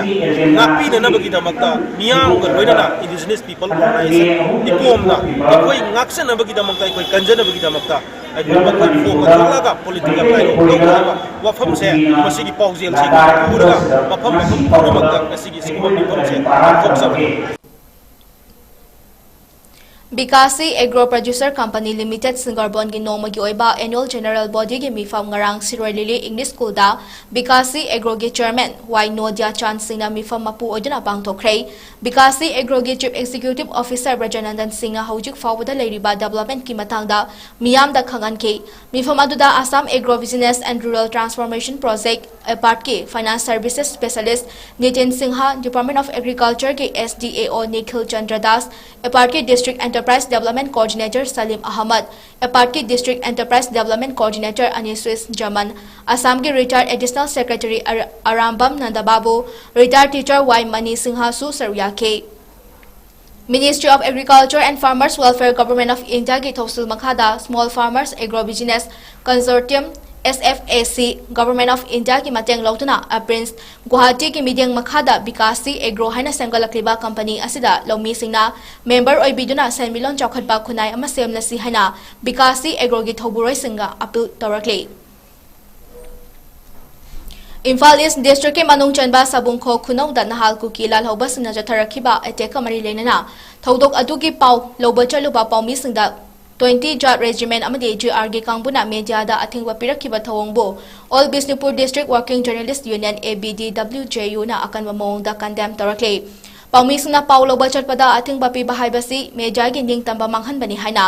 ꯉꯥꯛꯄꯤꯅꯅꯕꯒꯤꯗꯃꯛꯇ ꯃꯤꯌꯥꯝꯒ ꯂꯣꯏꯅꯅ indigenous people organization ꯏꯄꯣꯝꯅ ꯑꯩꯈꯣꯏ ꯉꯥꯛꯆꯅꯕꯒꯤꯗꯃꯛꯇ, ꯑꯩꯈꯣꯏ ꯀꯟꯖꯅꯕꯒꯤꯗꯃꯛꯇ ꯑꯩꯈꯣꯏ ꯃꯈꯣꯏ ꯐꯣꯡꯅ ꯊꯣꯛꯂꯒ political dialogue ꯇꯧꯕ ꯍꯥꯏꯕ ꯋꯥꯐꯝꯁꯦ ꯃꯁꯤꯒꯤ ꯄꯥꯎꯖꯦꯜꯁꯦ ꯄꯨꯔꯒ ꯃꯐꯝ ꯃꯐꯝ ꯄꯨꯝꯅꯃꯛꯇ ꯉꯁꯤꯒꯤ ꯁꯤꯒꯨꯝꯕ ꯃꯤꯐꯝꯁꯦ ꯄꯥꯡꯊꯣꯛꯆꯕꯅꯤ꯫ ꯕꯤꯀꯥꯁꯤ ꯑꯦꯒ꯭ꯔꯣ ꯄ꯭ꯔꯣꯗ꯭ꯌꯨꯁꯔ ꯀꯝꯄꯅꯤ ꯂꯤꯃꯤꯇꯦꯗ ꯁꯤꯡꯒꯔꯕꯣꯟꯒꯤ ꯅꯣꯡꯃꯒꯤ ꯑꯣꯏꯕ annual general bodyꯒꯤ ꯃꯤꯐꯝ ꯉꯔꯥꯡ ꯁꯤꯔꯣꯏ ꯂꯤꯂꯤ ꯏꯪꯂꯤꯁ ꯁ꯭ꯀꯨꯜꯗ ꯕꯤꯀꯥꯁꯤ ꯑꯦꯒ꯭ꯔꯣꯒꯤ ꯆꯦꯌꯔꯃꯦꯟ ꯋꯥꯏ ꯅꯣꯗꯤꯌꯥ ꯆꯥꯟ ꯁꯤꯡꯅ ꯃꯤꯐꯝ ꯃꯄꯨ ꯑꯣꯏꯗꯨꯅ ꯄꯥꯡꯊꯣꯛꯈ꯭ꯔꯦ꯫ ꯕꯤꯀꯥꯁꯤ ꯑꯦꯒ꯭ꯔꯣꯒꯤ ꯆꯤꯐ ꯑꯦꯛꯖꯤꯀ꯭ꯌꯨꯇꯤꯚ ꯑꯣꯐꯤꯁꯔ ꯕ꯭ꯔꯖꯅꯟꯗꯟ ꯁꯤꯡꯅ ꯍꯧꯖꯤꯛ ꯐꯥꯎꯕꯗ ꯂꯩꯔꯤꯕ ꯗꯤꯕꯦꯂꯞꯃꯦꯟꯠꯀꯤ ꯃꯇꯥꯡꯗ ꯃꯤꯌꯥꯝꯗ ꯈꯪꯍꯟꯈꯤ꯫ ꯃꯤꯐꯝ ꯑꯗꯨꯗ Assam Agro Business and Rural Transformation Project, ꯑꯦꯄꯥꯔꯠꯀꯤ finance services specialist Nitin Singh, Department of Agricultureꯒꯤ S D A O Nikhil Chandra Das, ꯑꯦꯄꯥꯔꯠꯀꯤ District Enterprise Development Coordinator Salim Ahmad, ꯑꯦꯄꯥꯔꯠꯀꯤ District Enterprise Development Coordinator ꯑꯅꯤꯁ꯭ꯋꯤꯁ Zaman, ꯑꯁꯥꯝꯒꯤ retired Additional Secretary ꯑꯔ-, ꯑꯔꯥꯝꯕꯝ ꯅꯟꯗꯕꯥꯕꯨ, retired teacher ꯋꯥꯏ ꯃꯅꯤ ꯁꯤꯡꯍꯁꯨ ꯁꯔꯨꯛ ꯌꯥꯈꯤ꯫ Ministry of Agriculture and Farmers Welfare, Government of Indiaꯒꯤ ꯊꯧꯁꯤꯜ ꯃꯈꯥꯗ Small Farmers Agro Business Consortium, S F A C, Government of Indiaꯒꯤ ꯃꯇꯦꯡ ꯂꯧꯗꯨꯅ ꯑꯄ꯭ꯔꯤꯟꯁ ꯒꯨꯋꯥꯍꯥꯇꯤꯒꯤ ꯃꯤꯠꯌꯦꯡ ꯃꯈꯥꯗ ꯕꯤꯀꯥꯁꯤ ꯑꯦꯒ꯭ꯔꯣ ꯍꯥꯏꯅ ꯁꯦꯝꯒꯠꯂꯛꯂꯤꯕ ꯀꯝꯄꯅꯤ ꯑꯁꯤꯗ ꯂꯧꯃꯤꯁꯤꯡꯅ member ꯑꯣꯏꯕꯤꯗꯨꯅ ꯁꯦꯟꯃꯤꯠꯂꯣꯟ ꯆꯥꯎꯈꯠꯄ ꯈꯨꯟꯅꯥꯏ ꯑꯃ ꯁꯦꯝꯂꯁꯤ ꯍꯥꯏꯅ ꯕꯤꯀꯥꯁꯤ ꯑꯦꯒ꯭ꯔꯣꯒꯤ ꯊꯧꯕꯨꯔꯣꯏꯁꯤꯡꯒ appeal ꯇꯧꯔꯛꯂꯤ꯫ ꯏꯝꯐꯥꯜ ꯏꯁ꯭ꯠ ꯗꯤꯁꯇ꯭ꯔꯤꯛꯀꯤ ꯃꯅꯨꯡ ꯆꯟꯕ ꯁꯕꯨꯡꯈꯣꯛ ꯈꯨꯅꯧꯗ ꯅꯍꯥꯜ ꯀꯨꯀꯤ ꯂꯥꯜꯍꯧꯕꯁꯤꯡꯅ ꯆꯠꯊꯔꯛꯈꯤꯕ attackꯀ ꯃꯔꯤ ꯂꯩꯅꯅ ꯊꯧꯗꯣꯛ ꯑꯗꯨꯒꯤ ꯄꯥꯎ ꯂꯧꯕ ꯆꯠꯂꯨꯕ ꯄꯥꯎꯃꯤꯁꯤꯡꯗ twenty Jat Regiment ꯑꯃꯗꯤ G Rꯒꯤ ꯀꯥꯡꯕꯨꯅ mediaꯗ ꯑꯊꯤꯡꯕ ꯄꯤꯔꯛꯈꯤꯕ ꯊꯧꯑꯣꯡꯕꯨ All Bishnupur District Working Journalist Union, A B D W J Uꯅ ꯑꯀꯟꯕ ꯃꯑꯣꯡꯗ condemn ꯇꯧꯔꯛꯂꯤ꯫ ꯄꯥꯎꯃꯤꯁꯤꯡꯅ ꯄꯥꯎ ꯂꯧꯕ ꯆꯠꯄꯗ ꯑꯊꯤꯡꯕ ꯄꯤꯕ ꯍꯥꯏꯕꯁꯤ ꯃꯦꯗꯤꯌꯥꯒꯤ ꯅꯤꯡꯇꯝꯕ ꯃꯥꯡꯍꯟꯕꯅꯤ ꯍꯥꯏꯅ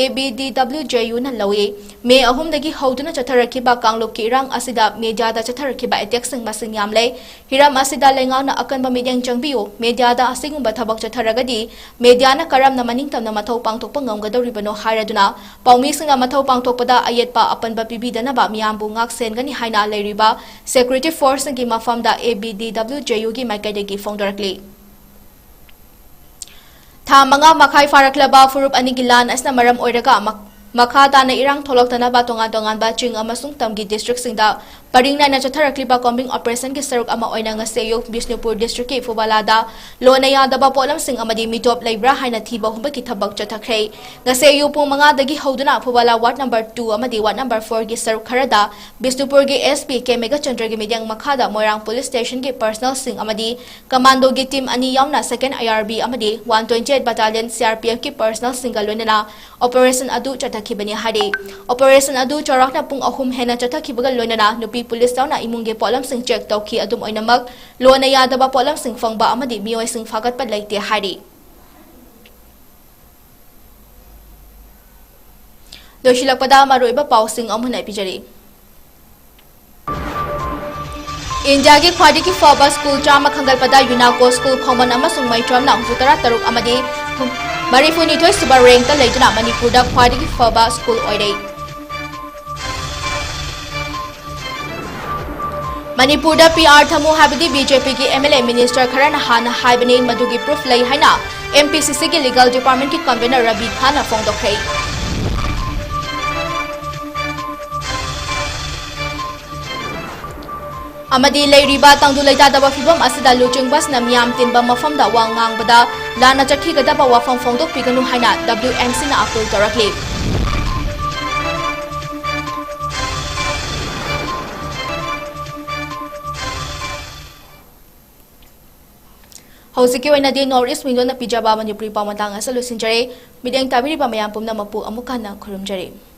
A B D W J ꯌꯨꯅ ꯂꯧꯏ꯫ ꯃꯦ ꯑꯍꯨꯝꯗꯒꯤ ꯍꯧꯗꯨꯅ ꯆꯠꯊꯔꯛꯈꯤꯕ ꯀꯥꯡꯂꯨꯞꯀꯤ ꯏꯔꯥꯡ ꯑꯁꯤꯗ ꯃꯦꯗꯤꯌꯥꯗ ꯆꯠꯊꯔꯛꯈꯤꯕ ꯑꯦꯇꯦꯛꯁꯤꯡ ꯃꯁꯤꯡ ꯌꯥꯝꯂꯦ꯫ ꯍꯤꯔꯝ ꯑꯁꯤꯗ ꯂꯩꯉꯥꯛꯅ ꯑꯀꯟꯕ ꯃꯤꯠꯌꯦꯡ ꯆꯪꯕꯤꯌꯨ꯫ ꯃꯦꯗꯤꯌꯥꯗ ꯑꯁꯤꯒꯨꯝꯕ ꯊꯕꯛ ꯆꯠꯊꯔꯒꯗꯤ ꯃꯦꯗꯤꯌꯥꯅ ꯀꯔꯝꯅ ꯃꯅꯤꯡꯇꯝꯅ ꯃꯊꯧ ꯄꯥꯡꯊꯣꯛꯄ ꯉꯝꯒꯗꯧꯔꯤꯕꯅꯣ ꯍꯥꯏꯔꯗꯨꯅ ꯄꯥꯎꯃꯤꯁꯤꯡꯅ ꯃꯊꯧ ꯄꯥꯡꯊꯣꯛꯄꯗ ꯑꯌꯦꯠꯄ ꯑꯄꯟꯕ ꯄꯤꯕꯤꯗꯅꯕ ꯃꯤꯌꯥꯝꯕꯨ ꯉꯥꯛ ꯁꯦꯟꯒꯅꯤ ꯍꯥꯏꯅ ꯂꯩꯔꯤꯕ ꯁꯦꯀ꯭ꯌꯨꯔꯤꯇꯤ ꯐꯣꯔꯁꯁꯤꯡꯒꯤ ꯃꯐꯝꯗ ꯑꯦ ꯕꯤ ꯗꯤ ꯗꯕ꯭ꯂꯤꯎ ꯖꯦ ꯌꯨꯒꯤ ꯃꯥꯏꯀꯩꯗꯒꯤ ꯐꯣꯡꯗꯣꯔꯛꯂꯤ꯫ ꯊꯥ ꯃꯉꯥ ꯃꯈꯥꯏ ꯐꯥꯔꯛꯂꯕ ꯐꯨꯔꯨꯞ ꯑꯅꯤꯒꯤ ꯂꯥꯟ ꯑꯁꯤꯅ ꯃꯔꯝ ꯑꯣꯏꯔꯒ ꯃ-, ꯃꯈꯥ ꯇꯥꯅ ꯏꯔꯥꯡ ꯊꯣꯛꯂꯛꯇꯅꯕ ꯇꯣꯉꯥꯟ ꯇꯣꯉꯥꯟꯕ ꯆꯤꯡ ꯑꯃꯁꯨꯡ ꯇꯝꯒꯤ ꯗꯤꯁꯇ꯭ꯔꯤꯛꯁꯤꯡꯗ ꯄꯔꯤꯡ ꯅꯥꯏꯅ ꯆꯠꯊꯔꯛꯂꯤꯕ ꯀꯣꯝꯕꯤꯡ ꯑꯣꯄꯔꯦꯁꯟꯒꯤ ꯁꯔꯨꯛ ꯑꯃ ꯑꯣꯏꯅ ꯉꯁꯤ ꯑꯌꯨꯛ ꯕꯤꯁꯅꯨꯄꯨꯔ ꯗꯤꯁꯇ꯭ꯔꯤꯛꯀꯤ ꯐꯨꯕꯥꯂꯥꯗ ꯂꯣꯟꯅ ꯌꯥꯗꯕ ꯄꯣꯠꯂꯝꯁꯤꯡ ꯑꯃꯗꯤ ꯃꯤꯇꯣꯞ ꯂꯩꯕ꯭ꯔꯥ ꯍꯥꯏꯅ ꯊꯤꯕ ꯍꯨꯝꯕꯒꯤ ꯊꯕꯛ ꯆꯠꯊꯈ꯭ꯔꯦ꯫ ꯉꯁꯤ ꯑꯌꯨꯛ ꯄꯨꯡ ꯃꯉꯥꯗꯒꯤ ꯍꯧꯗꯨꯅ ꯐꯨꯕꯥꯂꯥ ꯋꯥꯔꯗ ꯅꯝꯕꯔ ꯇꯨ ꯑꯃꯗꯤ ꯋꯥꯔꯗ ꯅꯝꯕꯔ ꯐꯣꯔꯒꯤ ꯁꯔꯨꯛ ꯈꯔꯗ ꯕꯤꯁꯅꯨꯄꯨꯔꯒꯤ ꯑꯦꯁ ꯄꯤ ꯀꯦ ꯃꯦꯘꯆꯟꯗ꯭ꯔꯒꯤ ꯃꯤꯠꯌꯦꯡ ꯃꯈꯥꯗ ꯃꯣꯏꯔꯥꯡ ꯄꯨꯂꯤꯁ ꯁ꯭ꯇꯦꯁꯟꯒꯤ ꯄꯔꯁꯅꯦꯜꯁꯤꯡ ꯑꯃꯗꯤ ꯀꯃꯥꯟꯗꯣꯒꯤ ꯇꯤꯝ ꯑꯅꯤ ꯌꯥꯎꯅ ꯁꯦꯀꯦꯟ ꯑꯥꯏ ꯑꯥꯔ ꯕꯤ ꯑꯃꯗꯤ ꯋꯥꯟ ꯇ꯭ꯋꯦꯟꯇꯤ ꯑꯩꯠ ꯕꯇꯥꯂꯤꯌꯟ ꯁꯤ ꯑꯥꯔ ꯄꯤ ꯑꯦꯐꯀꯤ ꯄꯔꯁꯅꯦꯜꯁꯤꯡꯒ ꯂꯣꯏꯅꯅ ꯑꯣꯄꯔꯦꯁꯟ ꯑꯗꯨ ꯆꯠꯊꯈꯤꯕꯅꯤ ꯍꯥꯏꯔꯤ꯫ ꯑꯣꯄꯔꯦꯁꯟ ꯑꯗꯨ ꯆꯥꯎꯔꯥꯛꯅ ꯄꯨꯡ ꯑꯍꯨꯝ ꯍꯦꯟꯅ ꯆꯠꯊꯈꯤꯕꯒ ꯂꯣꯏꯅꯅ ꯅꯨꯄꯤ ꯄꯨꯂꯤꯁ ꯌꯥꯎꯅ ꯏꯃꯨꯡꯒꯤ ꯄꯣꯠꯂꯝꯁꯤꯡ ꯆꯦꯛ ꯇꯧꯈꯤ꯫ ꯑꯗꯨꯝ ꯑꯣꯏꯅꯃꯛ, ꯂꯣꯟꯅ ꯌꯥꯗꯕ ꯄꯣꯠꯂꯝꯁꯤꯡ ꯐꯪꯕ ꯑꯃꯗꯤ ꯃꯤꯑꯣꯏꯁꯤꯡ ꯐꯥꯒꯠꯄ ꯂꯩꯇꯦ ꯍꯥꯏꯔꯤ꯫ ꯂꯣꯏꯁꯤꯜꯂꯛꯄꯗ ꯃꯔꯨꯑꯣꯏꯕ ꯄꯥꯎꯁꯤꯡ ꯑꯃꯨꯛ ꯍꯟꯅ ꯄꯤꯖꯔꯤ꯫ ꯏꯟꯗꯤꯌꯥꯒꯤ ꯈ꯭ꯋꯥꯏꯗꯒꯤ ꯐꯕ ꯁ꯭ꯀꯨꯜ ꯆꯥꯝꯃ ꯈꯟꯒꯠꯄꯗ ꯌꯨꯅꯥꯀꯣ ꯁ꯭ꯀꯨꯜ ꯈꯣꯡꯃꯟ ꯑꯃꯁꯨꯡ ꯃꯩꯇ꯭ꯔꯝꯅ ꯍꯨꯝꯐꯨ ꯇꯔꯥ ꯇꯔꯨꯛ ꯑꯃꯗꯤ ꯃꯔꯤꯐꯨ ꯅꯤꯊꯣꯏ ꯁꯨꯕ ꯔꯦꯡꯛꯇ ꯂꯩꯗꯨꯅ ꯃꯅꯤꯄꯨꯔꯗ ꯈ꯭ꯋꯥꯏꯗꯒꯤ ꯐꯕ ꯁ꯭ꯀꯨꯜ ꯑꯣꯏꯔꯦ꯫ ꯃꯅꯤꯄꯨꯔꯗ ꯄꯤ ꯑꯥꯔ ꯊꯝꯃꯨ ꯍꯥꯏꯕꯗꯤ ꯕꯤ ꯖꯦ ꯄꯤꯒꯤ ꯑꯦꯝ ꯑꯦꯜ ꯑꯦ ꯃꯤꯅꯤꯁꯇꯔ ꯈꯔꯅ ꯍꯥꯟꯅ ꯍꯥꯏꯕꯅꯤ, ꯃꯗꯨꯒꯤ ꯄ꯭ꯔꯨꯐ ꯂꯩ ꯍꯥꯏꯅ ꯑꯦꯝ ꯄꯤ ꯁꯤ ꯁꯤꯒꯤ ꯂꯤꯒꯜ ꯗꯤꯄꯥꯔꯠꯃꯦꯟꯠꯀꯤ ꯀꯟꯚꯦꯅꯔ ꯔꯕꯤ ꯈꯥꯟꯅ ꯐꯣꯡꯗꯣꯛꯈ꯭ꯔꯦ꯫ ꯑꯃꯗꯤ ꯂꯩꯔꯤꯕ ꯇꯪꯗꯨ ꯂꯩꯇꯥꯗꯕ ꯐꯤꯕꯝ ꯑꯁꯤꯗ ꯂꯨꯆꯤꯡꯕꯁꯤꯡꯅ ꯃꯤꯌꯥꯝ ꯇꯤꯟꯕ ꯃꯐꯝꯗ ꯋꯥ ꯉꯥꯡꯕꯗ ꯂꯥꯟꯅ ꯆꯠꯈꯤꯒꯗꯕ ꯋꯥꯐꯝ ꯐꯣꯡꯗꯣꯛꯄꯤꯒꯅꯨ ꯍꯥꯏꯅ ꯗꯕ꯭ꯂꯤꯎ ꯑꯦꯝ ꯁꯤꯅ ꯑꯥꯄꯤꯜ ꯇꯧꯔꯛꯂꯤ꯫ ꯍꯧꯖꯤꯛꯀꯤ ꯑꯣꯏꯅꯗꯤ North East Window ꯅ ꯄꯤꯖꯕ ꯃꯅꯤꯄꯨꯔꯤ ꯄꯥꯎ ꯃꯇꯥꯡ ꯑꯁꯤ ꯂꯣꯏꯁꯤꯟꯖꯔꯦ꯫ ꯃꯤꯠꯌꯦꯡ ꯇꯥꯕꯤꯔꯤꯕ ꯃꯌꯥꯝ ꯄꯨꯝꯅꯃꯛꯄꯨ ꯑꯃꯨꯛ ꯍꯟꯅ ꯈꯨꯔꯨꯝꯖꯔꯤ꯫